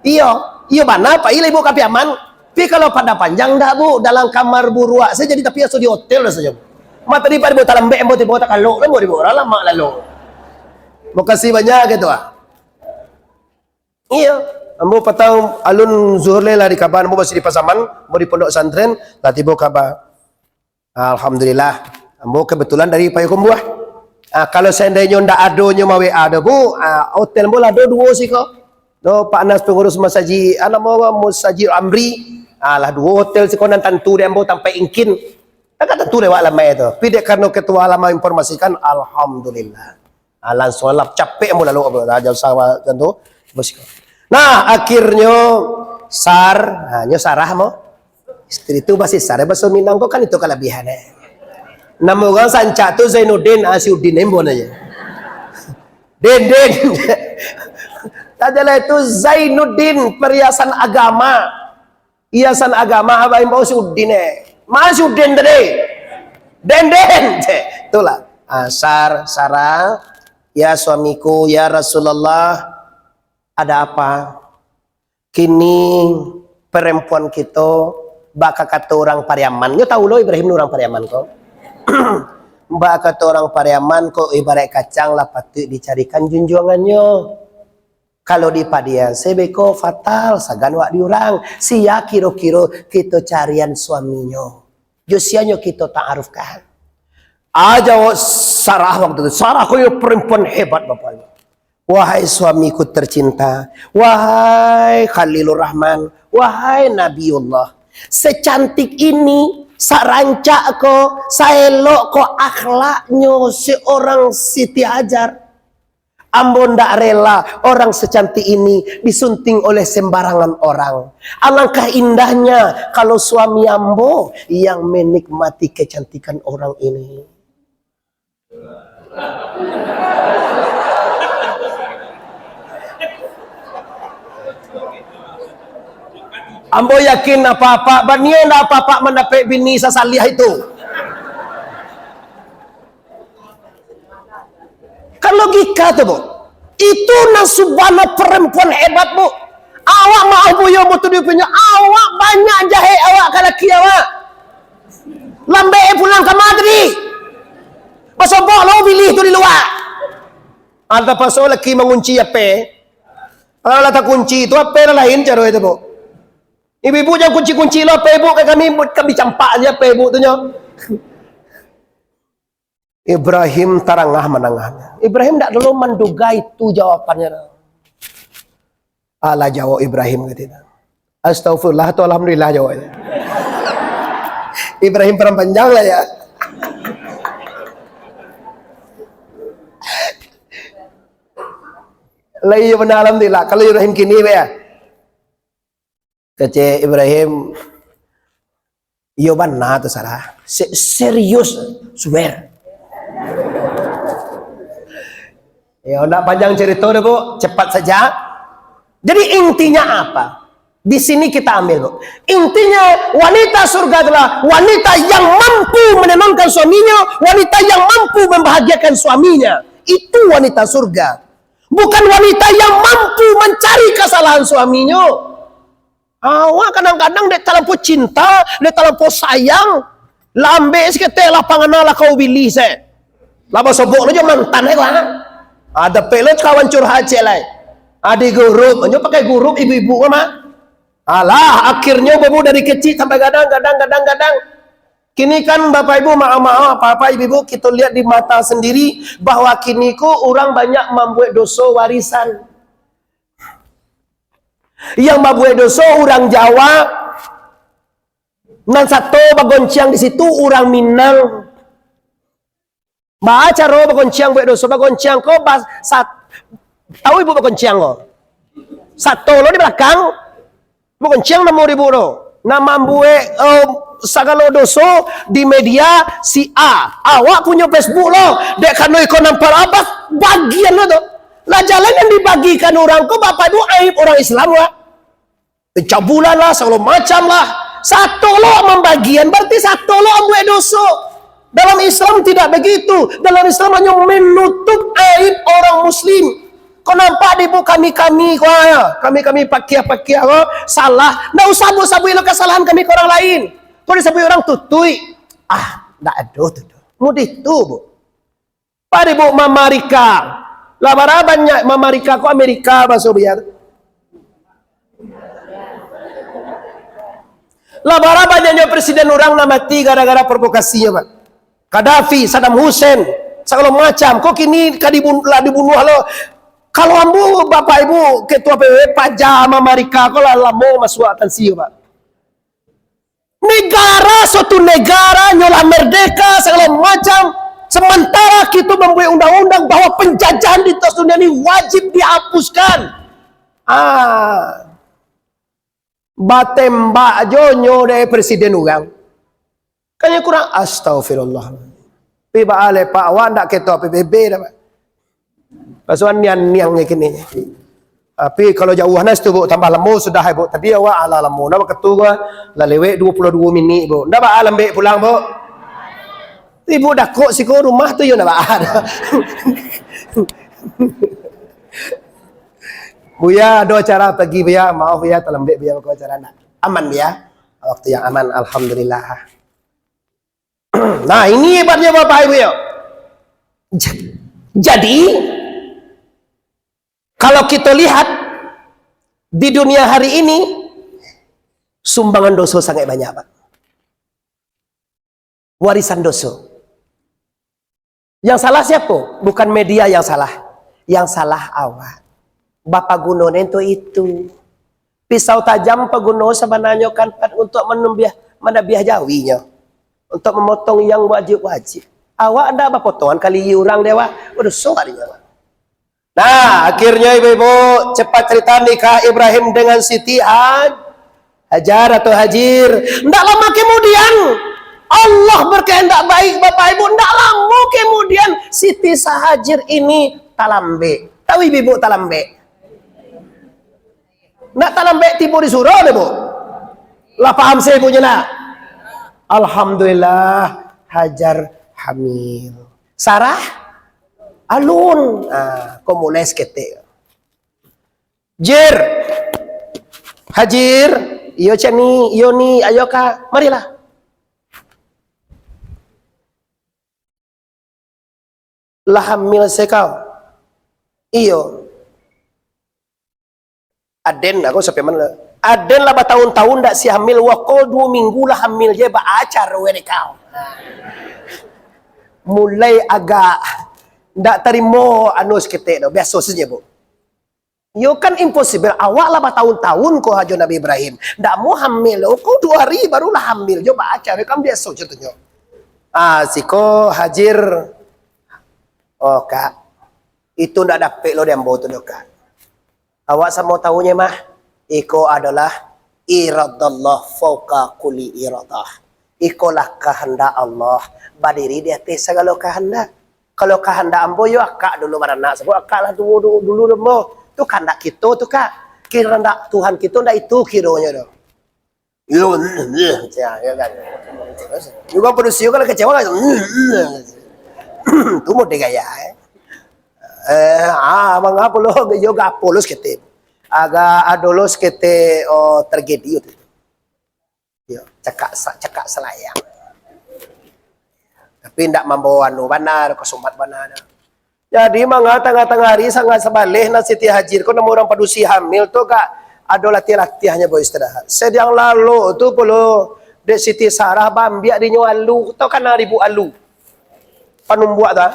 Iyo, iyo bana, pai lah ibu ka Piaman. Tapi kalau Padang Panjang ndak, Bu, dalam kamar buruak sajo, jadi tapi aso di hotel sajo. Mah tadi pado ibu talambek, ambo tibo takalok, ambo tibo urang lamak lalu. Makasih banyak gitu, ah. Iyo, ambo patang alun zuhur lai lah di kaba, ambo masih di Pasaman, ambo di pondok pesantren, lah tibo kaba. Alhamdulillah. Ambo kebetulan dari Payokumbuah. Ah, kalau seandainyo ndak adonyo ma-W A do, Bu, ah, hotel ambo lah ado duo siko. Do Pak Anas pengurus masajik, ah, namo Musajik Amri. Ah, lah duo hotel siko nan tantu dek ambo tampek ingkin. Kan tantu dek awak alamai tu. Tapi dek karano ketua alamai informasikan, alhamdulillah. Ah, langsung lah capek ambo lalu, ah, jauh sawah macam tu. Bos ko. Nah, akhirnyo Sar, nah, nyo Sarah mo. Istri tu basisar, baso Minang ko kan itu kalabihan, eh. Namo urang sancak tu Zainuddin, ah, si Udin embon aja. Din, Din. Tajalah itu Zainuddin, perhiasan agama. Hiasan agama abah imbau si Udin, eh. Mana si Udin tadi? Den, Den, cek. Itulah. Ah, Sar, Sarah, ya suamiku, ya Rasulullah, ada apa? Kini perempuan kito bak kato urang Pariaman. Nyo tahu lo Ibrahim ni urang Pariaman ko. Bak kato urang Pariaman ko ibarat kacang lah patuik dicarikan junjuangannyo. Kalau dipadian se beko fatal, sagan wak di urang. Sia kiro-kiro kito carian suaminyo? Jo sianyo kito ta'arufkan? Aja Sarah waktu tu. Sarah ko yo perempuan hebat, Bapak Ibu. Wahai suamiku tercinta, wahai Khalilur Rahman, wahai Nabiullah, secantik ini, sarancak ko, saelok ko akhlaknyo seorang Siti Hajar. Ambo ndak rela orang secantik ini disunting oleh sembarangan orang. Alangkah indahnya kalau suami ambo yang menikmati kecantikan orang ini. Ambo yakin apak-apak, banian dah apak-apak mandapek bini sasaliah itu. Kan logika tu, Bu. Itu nan subana perempuan hebat, Bu. Awak maaf, Bu, yo, Bu, tu dia punya. Awak banyak jahek awak ka laki awak. Lambek pulang ka ma tadi. Basobok lo bilih tu di lua. Anta paso laki mangunci ape. Kalau lah takunci tu ape lah lain caro itu, Bu. Ibu-ibu jangan kunci-kunci lo ape, Bu, ka kami, Bu, kami campak aja ape, Bu, tu nyo. Ibrahim tarangah manangah. Ibrahim ndak dulu manduga itu jawabannyo. Alah jawab Ibrahim, kata dia. Astagfirullah atau alhamdulillah jawabnyo. Ibrahim perang panjang lah ya. Lah iyo bana alhamdulillah. Kalau Ibrahim kini, ya. Kecek Ibrahim, "Iyo bana tu, Sarah. Se-, serius, swear." Yo, ndak panjang cerita dah, Bu. Cepat saja. Jadi intinya apa? Di sini kita ambil, Bu. Intinya wanita surga adalah wanita yang mampu menenangkan suaminya, wanita yang mampu membahagiakan suaminya. Itu wanita surga. Bukan wanita yang mampu mencari kesalahan suaminya. Awak kadang-kadang dek talampau cinta, dek talampau sayang, lambek saketek lah pangana lah kau bilih se. Lah basobok lo jo mantan ai kau, ha? Ada pelo kawan curhat cek lai. Adi gurup, nyo pakai gurup ibu-ibu mah. Alah, akhirnyo bobo dari kecik sampai gadang, gadang, gadang, gadang. Kini kan Bapak Ibu, maaf-maaf, Bapak Ibu, kita lihat di mata sendiri bahwa kini ko urang banyak mambuek doso warisan. Yang mambuek doso urang Jawa, Nan sato bagonciang di situ urang Minang. Baa caro bagonciang buek doso? Bagonciang ko bas-, sat-, tahu ibu bagonciang ko? Sato lo di balakang, bagonciang namo ibu tu. Nan mambuek, eh, sagalo doso di media si A. Awak punyo Facebook lo, dek karano iko nampak abas, bagian lo tu. Lah jalan yang dibagikan urang ko, Bapak Ibu, aib urang Islam, Pak. Pencabulan lah, sagalo macam lah. Sato lo mambagian, berarti sato lo mambuek doso. Dalam Islam tidak begitu. Dalam Islam hanyo menutup aib orang muslim. Kok nampak di ibu kami-kami ko, ah, kami-kami pakiah-pakiah ko, salah. Ndak usah bu sabuik lo kesalahan kami ke orang lain. Kok disabuik orang tutuik. Ah, ndak ado tu doh. Mudah tu, Bu. Padi, Bu, mamarika. Lah bara banyak mamarika ko Amerika baso biar. Lah bara banyaknyo presiden urang nan mati gara-gara provokasinyo, Pak. Gaddafi, Saddam Hussein, sagalo macam. Ko kini ka dibun-, lah dibunuah lo. Kalau ambo, Bapak Ibu, Ketua P B B, paja mamarika ko lah lamo masuak atansi, Pak. Negara, suatu negara nyo lah merdeka, sagalo macam. Sementara kito mambuek undang-undang bahwa penjajahan di atas dunia ni wajib dihapuskan. Ah. Batembak jo nyo dek presiden urang. Kan nyo kurang, astagfirullah. Pi baa le, Pak, awak ndak ketua P B B dah, Pak. Pasuan nian-nian je kini. Tapi kalau jauah nas tu, Bu, tambah lamo sudah, Bu. Tadi awak alah lamo, nah, wakatu gua lah lewek dua puluh dua minik, Bu. Ndak baa lambek pulang, Bu. Ibu dakok siko rumah tu yo ndak baa dah. Buya, ado acara pagi, Buya. Maaf, Buya, talambek, Buya, bako acara ndak. Aman, Buya. Waktu yang aman, alhamdulillah. Nah, ini hebatnya Bapak Ibu yo. Ja-, jadi, kalau kita lihat di dunia hari ini, sumbangan dosa sangat banyak, Pak. Warisan dosa. Yang salah siapa? Bukan media yang salah. Yang salah awak. Bapaguno ne untuk itu. Pisau tajam paguno sabananyo kan, Pak, untuk manumbiah, manabiah jawinyo. Untuk mamotong yang wajib-wajib. Awak ndak bapotongan kali urang deh, awak. Waduh, sorry, awak. Nah, akhirnyo ibu-ibu, cepat cerita nikah Ibrahim dengan Siti Haj-, Hajar atau Hajir. Ndak lama kemudian, Allah berkehendak baik, Bapak Ibu. Ndak lama kemudian, Siti Hajir ini talambek. Tahu ibu-ibu talambek? Nak talambek tibo di surau deh, Bu? Lah paham se ibunyo nak? Alhamdulillah, Hajar hamil. Sarah? Alun. Ah, ko mulai saketek. Jir. Hajir. Iyo, Cik Ni. Iyo, Ni. Ayo, Kak. Marilah. Lah hamil se kau? Iyo. Aden, aku sampai mana lah? Aden lah batahun-tahun ndak si hamil, wah ko duo minggu lah hamil je, baa caro dek kau? Mulai agak ndak tarimo anu saketek tu, biaso sajo, Bu. Yo kan impossible, awak lah batahun-tahun ko jo Nabi Ibrahim. Ndak mau hamil, oh, ko duo hari barulah hamil jo, baa caro kan biaso contohnyo. Ah, siko Hajir, oh, Kak, itu ndak dapek lo di ambo tu doh, Kak. Awak samo tahunyo mah, iko adolah iradallah fauqa kulli iradah. Ikolah kahandak Allah, badiri di ateh sagalo kahandak. Kalau kahandak ambo, yo akak dulu baranak, sabab akak lah tuo du-, dulu ambo. Tu kahandak kito tu, Kak. Kahandak Tuhan kito ndak itu kironyo tu. Yo, yo kan. Juga padusi kan kecewa kan. Tu mode gaya, eh. Eh, ah, mangapa lo, yo gapo lo saketek. Agak ado lo saketek, oh, tragedi tu. Yo, cakak sa-, cakak salayang. Tapi ndak mambawa anu bana, kasumat bana. Jadi, manga tangah-tangah hari sangat sabaleh, nan Siti Hajir ko namo urang padusi hamil tu, Kak, ado latiah-latiahnyo, baistirahat. Sadiang lalok tu pulo, dek Siti Sarah baambiak dinyo alu, tau kan alu, panumbuak tu, ah?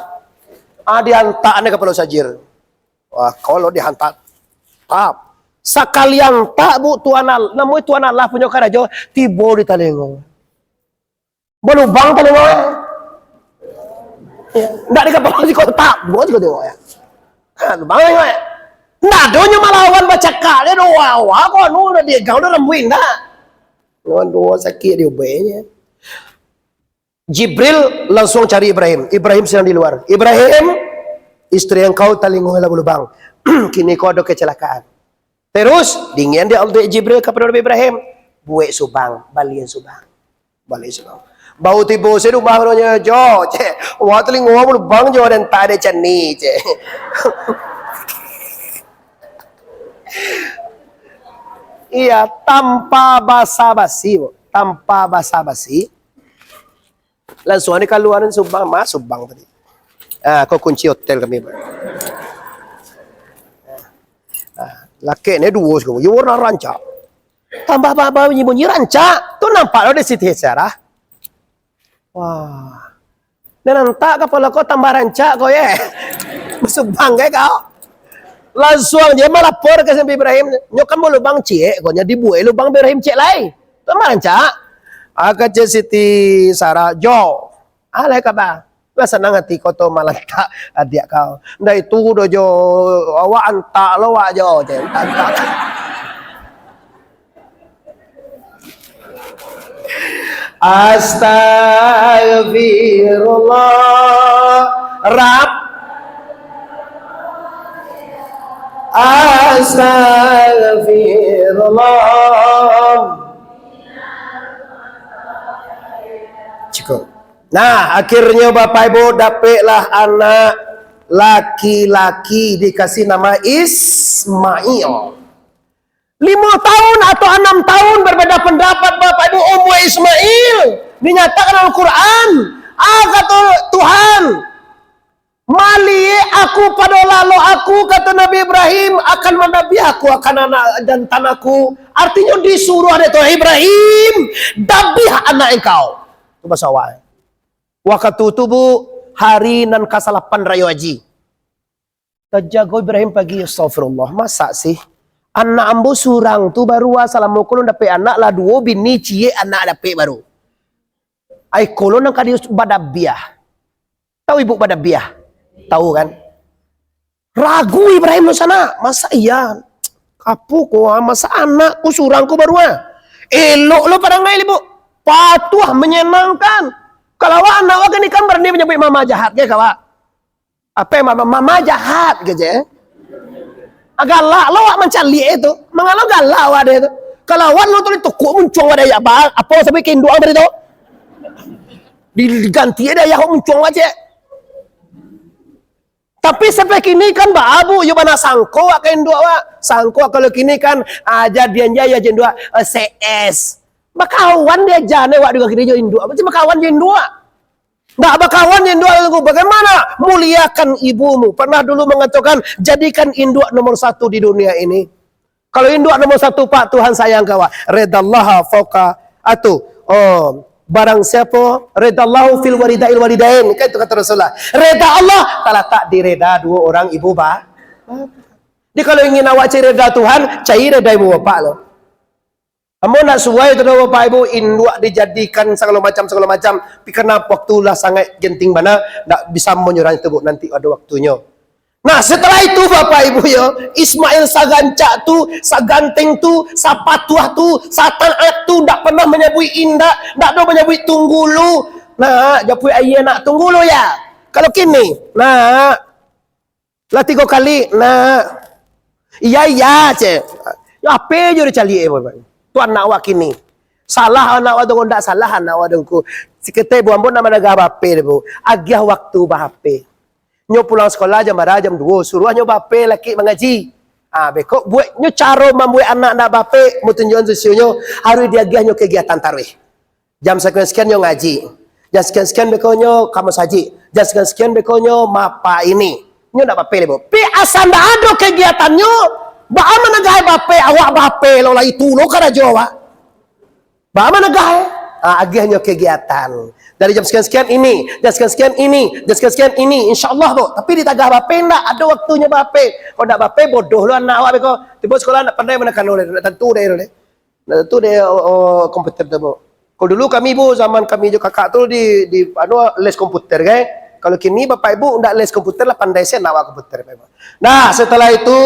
Ah, diantak ni kapalo Hajir. Wah, kalau dihantak, tap. Sakali antak, Bu, Tuan Al-, namonyo Tuan Allah punyo karajo, tibo di talingo. Balubang talingo, eh. Ya. Ndak di kapalo siko, tak, buat siko tengok, ya. Ha, lubang tengok, ya. Ndak ado nyo malawan bacakak, dia doa, wah, kok anu, udah diegau, udah rambuin, ndak. Nyo doa sakik, dia ubahnya. Jibril langsung cari Ibrahim. Ibrahim sedang di luar. "Ibrahim, istri engkau talingo lah balubang. Kini ko ado kecelakaan." Terus, diingian dek Allah, dek Jibril kapado Nabi Ibrahim, "Buek subang, balian subang. Balian subang." Baru tibo se rumah, baru nyo, "Jo, cek, wah, talingo balubang, Jo, den tak ado cani, cek." Iya, tanpa basa-basi, Bu. Tanpa basa-basi. Langsung ni kaluaran subang, mah subang tadi. Ah, ko kunci hotel kami, Pak. Ah, lakek ni duo siko. Yo warna rancak. Tambah ba-, ba-, bunyi-bunyi rancak. Tu nampak lo di Siti Sarah. Wah. Nan antak kapalo ko tambah rancak ko, ye. Subang ke kau. Langsung je malapor ka Nabi Ibrahim. "Nyo kan balubang ciek ko, nyo dibuek lubang Ibrahim ciek lai. Tambah rancak." Ah, kecek Siti Sarah, "Jo. Alai kaba. Lah sanang ati ko tu malantak adiak kau. Ndak itu doh, Jo. Awak antak lo, awak, Jo." Cek, antak. Astagfirullah. Rab. Astagfirullah. Cukup. Nah, akhirnyo Bapak Ibu dapeklah anak laki-laki, dikasih nama Ismail. Limo tahun atau anam tahun berbeda pendapat Bapak Ibu umua Ismail. Dinyatakan dalam Al-Quran, ah, kato Tuhan, "Maliek aku pado lalok aku," kato Nabi Ibrahim, "akan madabiah aku akan anak jantan aku." Artinyo disuruah dek Tuhan, "Ibrahim, dabiah anak engkau." Tu bahaso awak. Wakatu tu, Bu, hari nan kasalapan Rayo Haji. Tajago Ibrahim pagi, "Astagfirullah, masa sih? Anak ambo surang tu baru, ah, salamo ko lun dapek anak, lah duo bini ciek anak dapek baru. Ai ko lo nan ka di badabiah." Tahu ibu badabiah? Tahu kan? Ragu Ibrahim tu sanak, "Masa iya? Apo ko, ah, masa anak ko surang ko baru, ah?" Elok lo parangai, Bu. Patuah, menyenangkan. Kalau awak anak awak ni kan barani manyabuik mama jahat, ke, awak? Apo mama, mama jahat, ke, je? Ah, galak lo awak mancaliak itu. Mangalo galak awak dek tu. Kalau awak lo tu ditukuk muncuang wadah ayak ba, apo sampai ka induak ang tadi tu? Diganti dek ayah awak muncuang awak, cek. Tapi sampai kini kan baa, Bu, yo bana sangko awak ka induak awak. Sangko kalau kini kan, ah, jadian je ayah jo induak, eh, C S. Bakawan diaja ne awak dek kini jo induak. Macam bakawan jo induak. Ndak bakawan jo induak, bagaimana? Muliakan ibumu. Pernah dulu mengatakan, jadikan induak nomor satu di dunia ini. Kalau induak nomor satu, Pak, Tuhan sayang ka awak. Redallaha fauqa atu. Oh, barang siapa, redallahu fil walidail walidain. Kan itu kata Rasulullah. Reda Allah talatak di reda dua orang ibu ba-, bapak. Jadi kalau ingin awak cari reda Tuhan, cari reda ibu bapak lo. Ambo ndak suai tu doh, Bapak Ibu, induak dijadikan sagalo macam, sagalo macam. Tapi karena waktu lah sangat genting bana, ndak bisa manyurang itu, Bu, nanti ado waktunyo. Nah, setelah itu, Bapak Ibu, yo, Ismail sagancak tu, saganteng tu, sapatuah tu, sataat tu, ndak pernah manyabuik indak, ndak ado manyabuik tunggulu. Nah, japuik aia nak tunggulu, ya. Kalau kini, nah, lah tigo kali, nak. Iya, iya, cek. Yo, ape jo dicaliak, eh, Bapak. Tu anak awak kini. Salah anak awak tu, ndak salah anak awak tu, ngku. Saketek, Bu, ambo nak managah bape deh, Bu. Agiah waktu bahape. Nyo pulang sekolah jam bara, jam duo, suruah nyo bape laki mangaji. Ah, beko buek nyo caro mambuek anak ndak bape, mo tunjuakan sisiu nyo, harus diagiah nyo kegiatan tarawih. Jam sakian-sakian nyo ngaji. Jam sakian-sakian beko nyo ka masajik. Jam sakian-sakian beko nyo mapa ini. Nyo ndak bape deh, Bu. Pi asa ndak ado kegiatannyo, baa managah bape, awak bape lo lah itu lo karajo awak. Baa managah, eh? Ah, agiah nyo kegiatan. Dari jam sakian-sakian ini, jam sakian-sakian ini, jam sakian-sakian ini, insyaallah, Bu. Tapi ditagah bape ndak, ado waktunyo bape. Kalau ndak bape, bodoh lo anak awak beko. Tibo sekolah ndak pandai manakano deh, ndak tantu deh, deh. Nah, tu deh, oh, oh, komputer tu, Bu. Kalau dulu kami, Bu, zaman kami jo kakak tu di, di, anu, les komputer, kan? Kalau kini Bapak Ibu ndak les komputer lah, pandai se nak awak komputer, Bapak Ibu. Nah, setelah itu,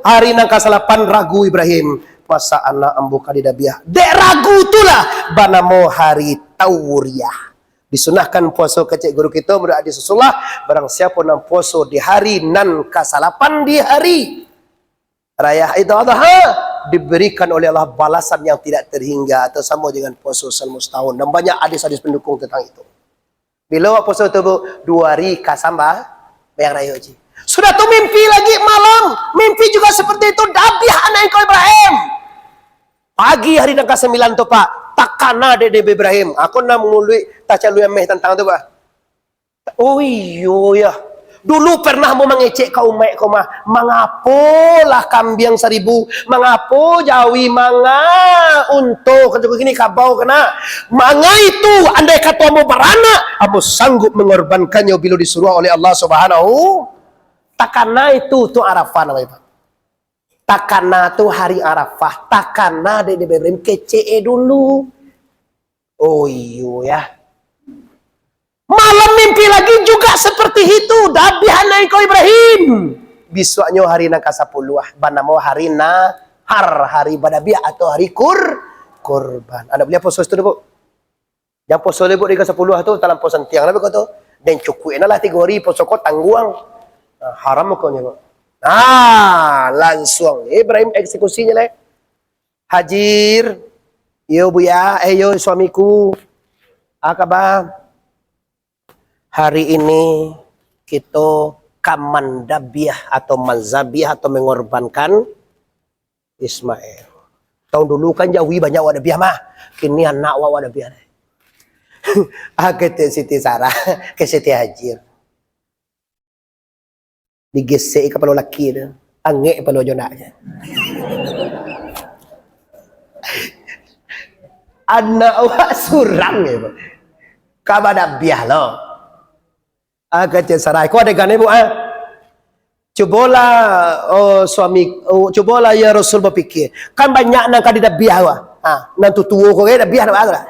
hari nan kasalapan ragu Ibrahim, "Masa anak ambo ka didabiah?" Dek ragu tu lah banamo hari Tauriah. Disunahkan puaso kecek guru kito, menurut hadis Rasulullah, barang siapo nan puaso di hari nan kasalapan di hari Raya Idul Adha, diberikan oleh Allah balasan yang tidak terhingga, atau samo dengan puaso salamo satahun. Dan banyak hadis-hadis pendukung tentang itu. Bilo awak puaso tu, Bu? Duo hari ka samba-, sambayang rayo, Ji. Sudah tu mimpi lagi malam, mimpi juga seperti itu, dabiah anak engkau Ibrahim. Pagi hari nan kasambilan tu, Pak, takana dek Nabi Ibrahim. Aku nan muluik tacalu ameh tantang tu, Pak. Oh iyo, yah. Dulu pernah ambo mangecek ka umaik ko mah, "Mangapo lah kambiang saribu, mangapo jawi manga unto, kecek kini kabau ka nak? Manga itu, andai kato ambo baranak, ambo sanggup mangorbankannyo bilo disuruah oleh Allah Subhanahu." Takana itu, tu Arafah namanya, Pak. Takana tu hari Arafah, takana dek Nabi Ibrahim kecek e dulu. Oh iyo, yah. Malam mimpi lagi juga seperti itu, dabiah anak engkau Ibrahim. Bisuaknyo hari nan kasapuluah, banamo hari Nahar, hari badabiah atau hari kur-, kurban. Anak baliau puaso situ, Bu. Jan puaso lai, Bu, di kasapuluah tu, talampau santiang lah, Bu, ko tu. Den cukuik lah tigo hari puaso ko tangguang. Nah, haram ko nyo, Bu. Nah, lansuang Ibrahim eksekusinyo lai. Hajir, yo Buya, eh, yo suamiku, a kaba? Hari ini kito ka mandabiah atau manzabiah atau mangorbankan Ismail. Taun dulu kan jawi banyak awak dabiah mah, kini anak awak, awak dabiah. A kecek Siti Sarah ka Siti Hajir. Digesek kapalo laki tu. Angek kapalo jo nak je. Anak awak surang je, Bu. Ka badabiah lo. A kecek Sarah, ko adegan ni, Bu, ah. Cubolah, oh, suami, oh, cubolah ya Rasul bapikia. Kan banyak nan ka didabiah, wah. Ha, nan tutuo ko, eh, dabiah nak lah.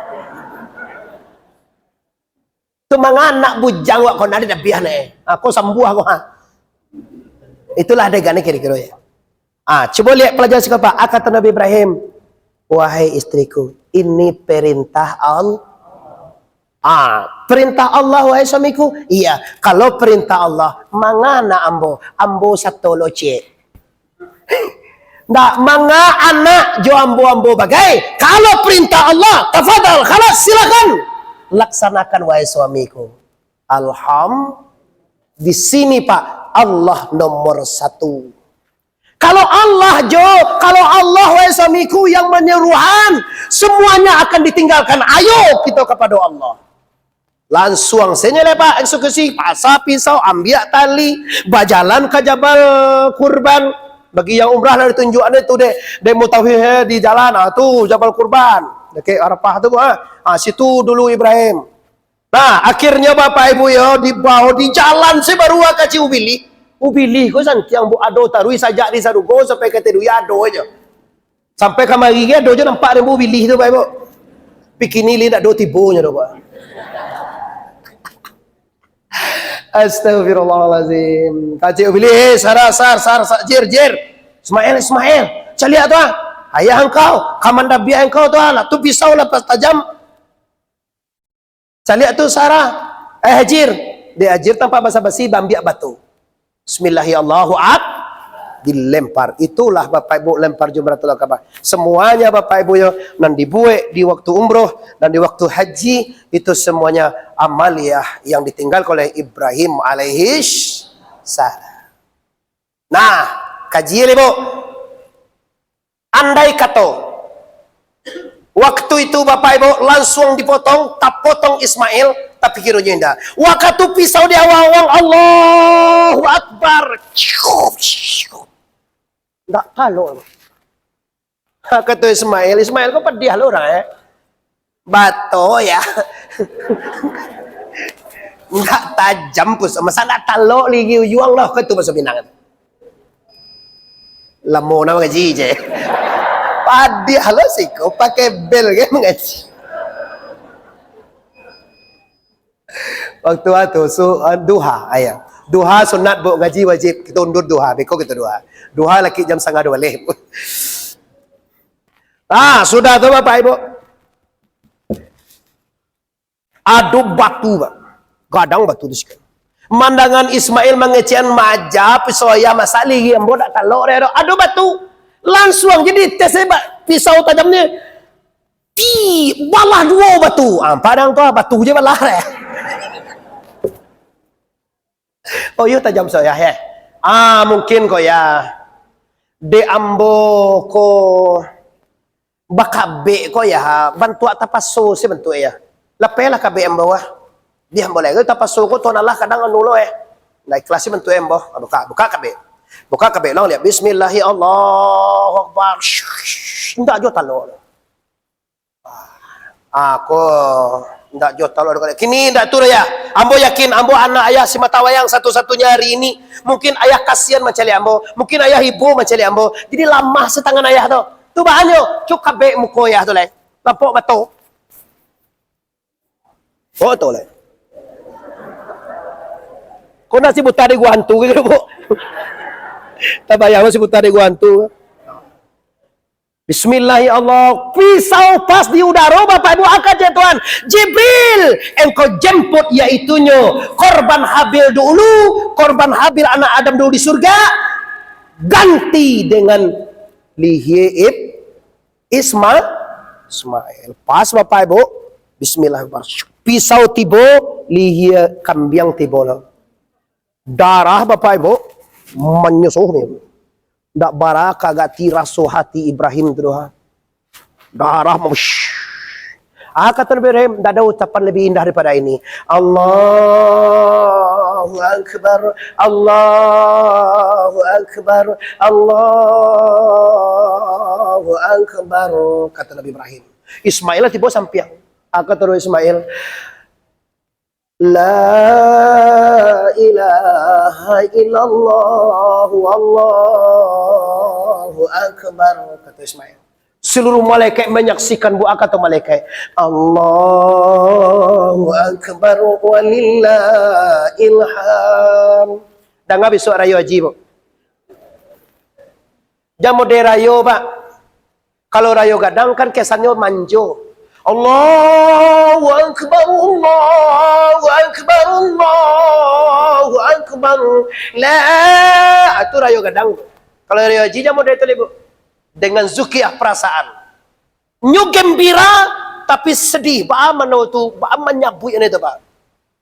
Tu manga anak bujang wak ko ndak didabiah ne. Ha, ko sambuah ko, ha. Itulah adegan ni kiro-kiro ya. Ah, cubo liek palajaran siko, Pak. A kata Nabi Ibrahim, "Wahai istriku, ini perintah Al-, ah, perintah Allah, wahai suamiku." Iya, kalau perintah Allah, manga anak ambo, ambo sato lo ciek. Ndak manga anak jo ambo-ambo bagai. Kalau perintah Allah, tafadhal, khalas, silakan. Laksanakan, wahai suamiku. Alham-, di sini, Pak, Allah nomor satu. Kalau Allah jo, kalau Allah, wahai suamiku, yang menyuruhan, semuanya akan ditinggalkan. Ayo kita kepada Allah. Lansuang sajo lai, Pak, eksekusi, pasa pisau, ambiak tali, bajalan ka Jabal Kurban. Bagi yang umrah lah ditunjuakan tu dek, dek mutawif, eh, di jalan, ah, tu Jabal Kurban. Dakek Arafah tu, ah. Ah, situ dulu Ibrahim. Nah, akhirnyo Bapak Ibu yo, dibawo di jalan se baru ka ci Ubilih. Ubilih ko santiang, Bu, ado taruih sajak di sarugo sampai ka ateh dunia ado ajo. Sampai kamari ge ado jo nampak dek Ubilih tu, Bapak Ibu. Pi kini lai ndak ado tibonyo doh, Pak. Astagfirullahalazim. Ka ci Ubilih, "Eh, Sarah, Sar, Sar, Sar, Jir, Jir. Ismail, Ismail. Caliak tu, ah. Ayah angkau, ka mandabiah angkau tu, ah. Lah tu pisau lah pas tajam." Caliak tu Sarah, eh, Hajir. Dek Hajir tanpa basa-basi, baambiak batu. Bismillahirrahmanirrahim. Dilempar. Itulah Bapak Ibu lempar Jumratul Aqabah. Semuanya Bapak Ibu yo, nan dibuek di waktu umroh dan di waktu haji, itu semuanya amaliah yang ditinggalkan oleh Ibrahim alaihi salam. Nah, kaji lai, Bu. Andai kato, waktu itu Bapak Ibu lansuang dipotong, tapotong Ismail, tapi kironyo indak. Wakatu pisau diawang-awang, Allahu Akbar. Ndak talok. Ha, kato Ismail, Ismail ko padiah lo urang, eh. Bato ya. Ndak tajam pus, masa ndak talok lagi ujuang lah, kato baso Minang. Lamo na mangaji je. Padiah lo siko, pakai bel ge mangaji. Waktu tu su, ah, duha, ayah. Duha sunat, bu, ngaji wajib. Kita undur duha, beko kita duha. Duha lagi jam setengah dua baleh. Ah, sudah tu, Bapak Ibu. Ado batu, Pak. Gadang batu tu sikit. Mandangan Ismail mangecekan maja, pisau ayah masak ligi, ambo dak talok deh, ado batu. Langsuang jadi tes, Pak. Pisau tajamnyo. Ti, balah duo batu. Ah, padang tu, ah, batu je balah, eh. Oh, iyo tajam soyah, eh. Ah, mungkin ko, ya. Dek ambo ko bakabek ko, ya. Bantuak tapaso se bantuak, ya. Lapeh lah kabek ambo, ah. Di ambo lai, tapaso ko, Tuhan Allah kadang anu lo, eh. Ndak ikhlas se bantuak ambo. Ah, buka, buka kabek. Buka kabek, long lihat. Bismillahi Allahu Akbar. Ndak jo talok. Ah, ko ndak jo talok. Kini ndak tu, ya. Ambo yakin, ambo anak ayah simata wayang satu-satunya hari ini. Mungkin ayah kasihan mancaliak ambo. Mungkin ayah ibo mancaliak ambo. Jadi lamah se tangan ayah tu. Tu bahanyo, cuk kabek muko ayah tu lai. Lampok bato. Oh, tu lai. Ko nasi buta di gua hantu gitu, Bu. Tabayang nasi buta di gua hantu. Bismillahirrahmanirrahim. Pisau pas di udaro, Bapak Ibu, angkat je, Tuhan. Jibril, engkau jemput yaitunyo korban Habil dulu, korban Habil anak Adam dulu di surga, ganti dengan lihie Ib-, Isma-, Ismail. Pas, Bapak Ibu. Bismillahirrahmanirrahim. Pisau tibo, lihie kambiang tibo lo. Darah, Bapak Ibu, manyusuh ni. Ndak bara ka gati raso hati Ibrahim tu doh. Darah mau, shh. Ah, kata Nabi Ibrahim, ndak ada ucapan lebih indah daripada ini. "Allahu Akbar, Allahu Akbar, Allahu Akbar," kata Nabi Ibrahim. Ismail lah tibo sampiang. Ah, kata Ismail, "La ilaha illallah, wallahu akbar," kata Ismail. Seluruh malaikat menyaksikan, buah kata malaikat, "Allahu akbar, walillahil hamd." Danga bisuak rayo haji, Bu. Jan model rayo, Pak. Kalau rayo gadang kan kesannyo manjo. "Allahu Akbar, Allahu Akbar, Allahu Akbar. La," ah, tu rayo gadang. Kalau rayo haji jan model tu, Ibu. Dengan zukiah perasaan. Nyo gembira, tapi sedih. Baa mano tu, baa manyabuik ni tu, Pak.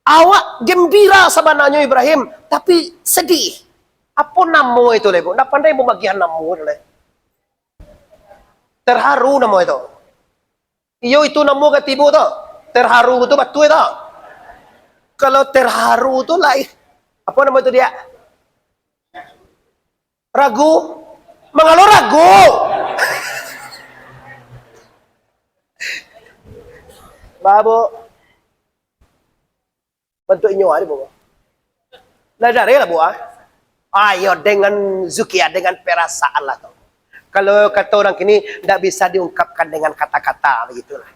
Awak gembira sabananyo, Ibrahim, tapi sedih. Apo namo itu lai, Bu? Ndak pandai mambagian namo tu lai. Terharu namo itu. Iyo, itu namo ka tibo tu. Terharu tu batua tu. Kalau terharu tu lain. Apo namo itu dia? Ragu. Mangalo ragu. Babu. Bantuak inyo ari, Bu. Lah, dari lah, Bu, ah. Ayo, dengan zukiah, dengan perasaan lah tu. Kalau kata orang kini, ndak bisa diungkapkan dengan kata-kata, begitulah.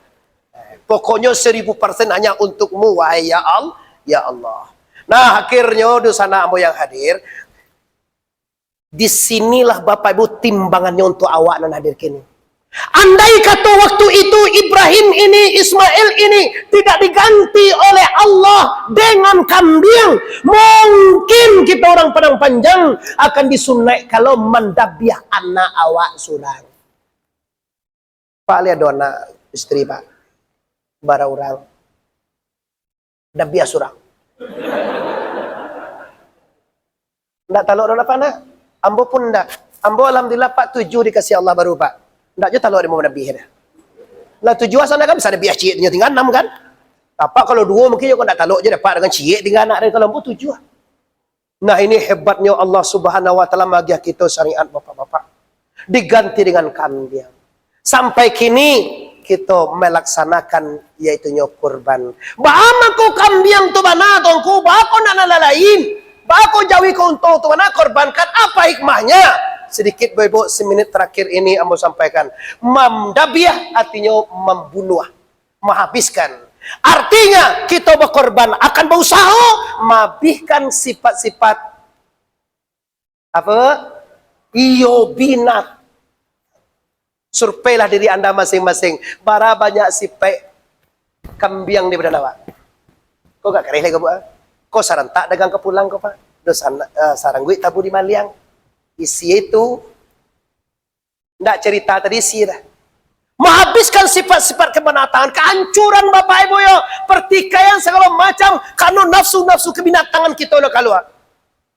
Eh, pokoknya seribu persen hanya untukmu, wahai ya Al-, ya Allah. Nah, akhirnya, dunsanak ambo yang hadir, di sinilah, Bapak Ibu, timbangannya untuk awak nan hadir kini. Andai kata waktu itu Ibrahim ini, Ismail ini tidak diganti oleh Allah dengan kambiang, mungkin kita orang Padang Panjang akan disunat kalau mandabiah anak awak surang. Pak, lihat dua anak isteri, Pak. Bara urang. Dabiah surang. Ndak talok doh lah, Pak, nah. Ambo pun ndak. Ambo, alhamdulillah, Pak, tujuh dikasih Allah baru, Pak. Ndak jo talok di manabiah dah. Lah tujuh asa kan bisa dabiah ciek nyo tinggal enam kan? Apak kalau duo mungkin yo kok ndak talok je dapat dengan ciek tinggal anak, dan kalau ambo tujuh. Nah, ini hebatnya Allah Subhanahu wa Ta'ala magiah kita syariat, Bapak-bapak. Diganti dengan kambiang. Sampai kini kita melaksanakan, yaitunyo kurban. Baa mangko kambiang tu bana, Tuanku? Baa kok ndak nan lain? Baa kok jawi kok unto tu bana korbankan? Apa hikmahnya? Sedikit, Bapak Ibu, semenit terakhir ini ambo sampaikan. Mamdabiah artinyo mambunuah, menghabiskan. Artinya, kito bakorban akan bausaho maabihkan sifat-sifat apa? Iyo, binatang. Surveilah diri anda masing-masing. Bara banyak sipek kambiang di badan awak? Ko gak kareh lai ko, Bu, ah? Ko sarantak dagang ka pulang ko, Pak. Dosa, eh, sarangguik tabu di maliang. Isi itu. Ndak cerita tadi isi dah. Menghabiskan sifat-sifat kebinatangan, kehancuran, Bapak Ibu yo. Pertikaian segala macam, karena nafsu-nafsu kebinatangan kita nak keluar.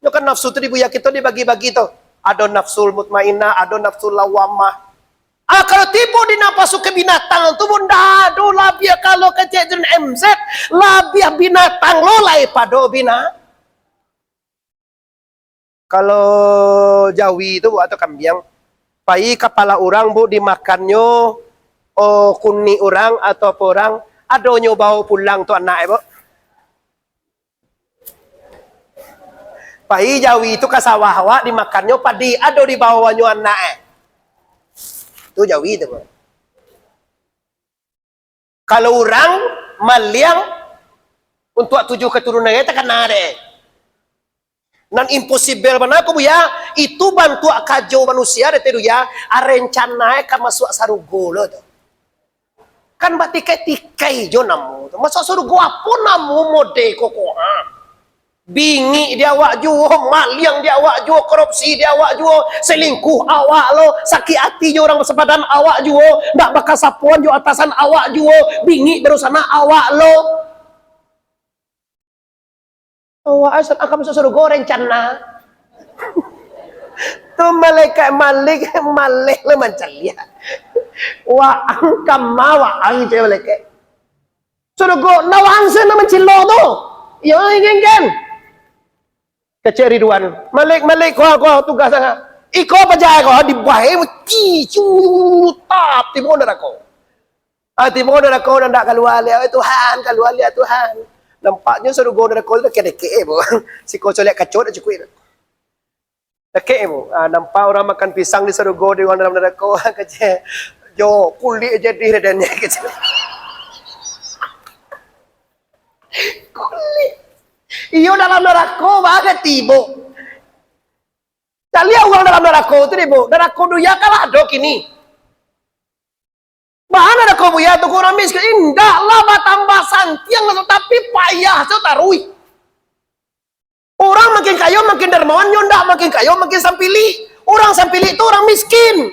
Nyo kan nafsu tu di buya kito dibagi-bagi tu. Ado nafsul mutmainnah, ado nafsul lawamah. Ah, kalau tibo di nafsu kebinatangan tu, bunda, aduh, labiah kalau kecek Jun M Z, labiah binatang lo lai pado bina. Kalau jawi tu, Bu, atau kambiang, pai kapalo urang, Bu, dimakannyo, oh, kunik urang atau apo urang, adonyo bao pulang tu anak, eh, Bu. Pai jawi tu ka sawah awak, dimakannyo padi, ado dibawonyo anak, eh. Tu jawi tu, Bu. Kalau urang maliang, untuak tujuh katurunan, eh, takana deh. Nan impossible bana ko, Buya, itu bantuak kajo manusia dek tu, Buya, rencana ka masuak sarugo lo tu. Kan batikai-tikai jo namo tu. Masuak sarugo apo namo mode ko, ko, ha? Bingik di awak juo, maliang di awak juo, korupsi di awak juo, selingkuh awak lo, sakik ati jo urang basapadan awak juo, ndak bakasapoan jo atasan awak juo, bingik barusana awak lo. Awak asa akan masuk sarugo rencana. Tu malaikat Malik, maleh lah mancaliak. Wa angkama wa ang, cek malaikat. Sarugo, nawang sana mancilok tu. Iyo, ingin kan? Kecek Ridwan, Malik, Malik, kau, kau tugas sana. Iko paja kau dibahe, ki, cu, tap, tibo neraka. Ah, tibo neraka nan dak kalua liak, "Eh, Tuhan, kalua liak, Tuhan." Nampaknyo sarugo neraka tu dakek-dakek, eh, bo. Siko coliak kaco dak cukuik. Dakek, eh, bo. Ah, nampak urang makan pisang di sarugo, di urang dalam neraka, kecek. Yo, kulik jadi dadannyo, kecek. Kulik. Iyo, dalam neraka, bah, tibo. Caliak urang dalam neraka tu, deh, bo. Neraka dunia kan lah ado kini. Baa ndak ado ko, Buya, tu urang miskin? Indak lah, batambah santiang, tapi payah tu taruih. Urang makin kayo, makin dermawan, nyo ndak, makin kayo, makin sampilik. Urang sampilik tu urang miskin.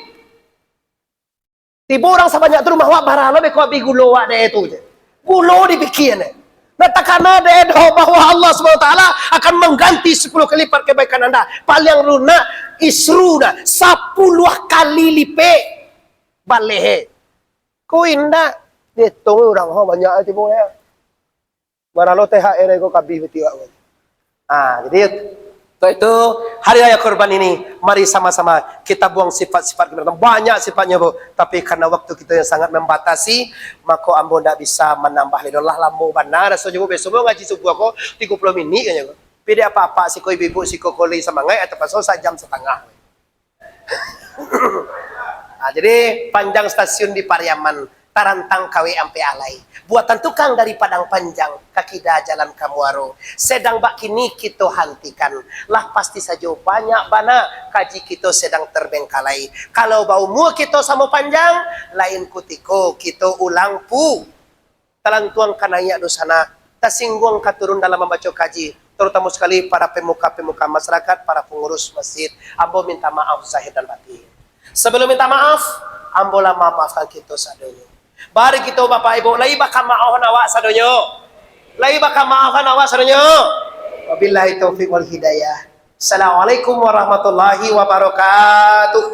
Tibo urang sabanyak tu, rumah awak bara lo beko abih gulo awak dek tu je. Gulo dipikia ne. Nah, takana dek doh bahwa Allah Subhanahu Wa Taala akan mangganti sapuluah kali lipat kabaikan anda. Paliang lunak isru dah, sapuluah kali lipek. Baleh, eh. Ko indak, dietong urang, ha, banyak tibo, ya. Maralo T H R ko kabih bitiak ko. Ah, jadi, untuk itu, hari raya kurban ini, mari sama-sama kita buang sifat-sifat kebinatang. Banyak sifatnya, Bu. Tapi karena waktu kita yang sangat membatasi, maka ambo ndak bisa menambah lilo. Lah lamo bana rasonyo, Bu. Biaso ambo ngaji subuah ko tigo puluah minik aja ko. Tapi dek apak-apak siko, ibu-ibu siko, ko lai samangaik, atau pasal sajam satangah. Ah, jadi, panjang stasiun di Pariaman, tarantang kawek ampek alai. Buatan tukang dari Padang Panjang, ka kida jalan ka Muaro. Sedang bak kini kito hantikan. Lah pasti sajo banyak bana kaji kito sedang terbengkalai. Kalau baumua kito samo panjang, lain kutiko kito ulang pu. Talantuang ka naiak dunsanak, tasingguang ka turun dalam mambaco kaji, tarutamo sakali para pemuka-pemuka masyarakat, para pangurus masjid. Ambo minta maaf zahir dan batin. Sabalum minta maaf, ambo lah mamaafkan kito sadonyo. Bari kito, Bapak Ibu, lai bakamaafan awak sadonyo. Lai bakamaafan awak sadonyo. Wabillahi taufik wal hidayah. Assalamualaikum warahmatullahi wabarakatuh.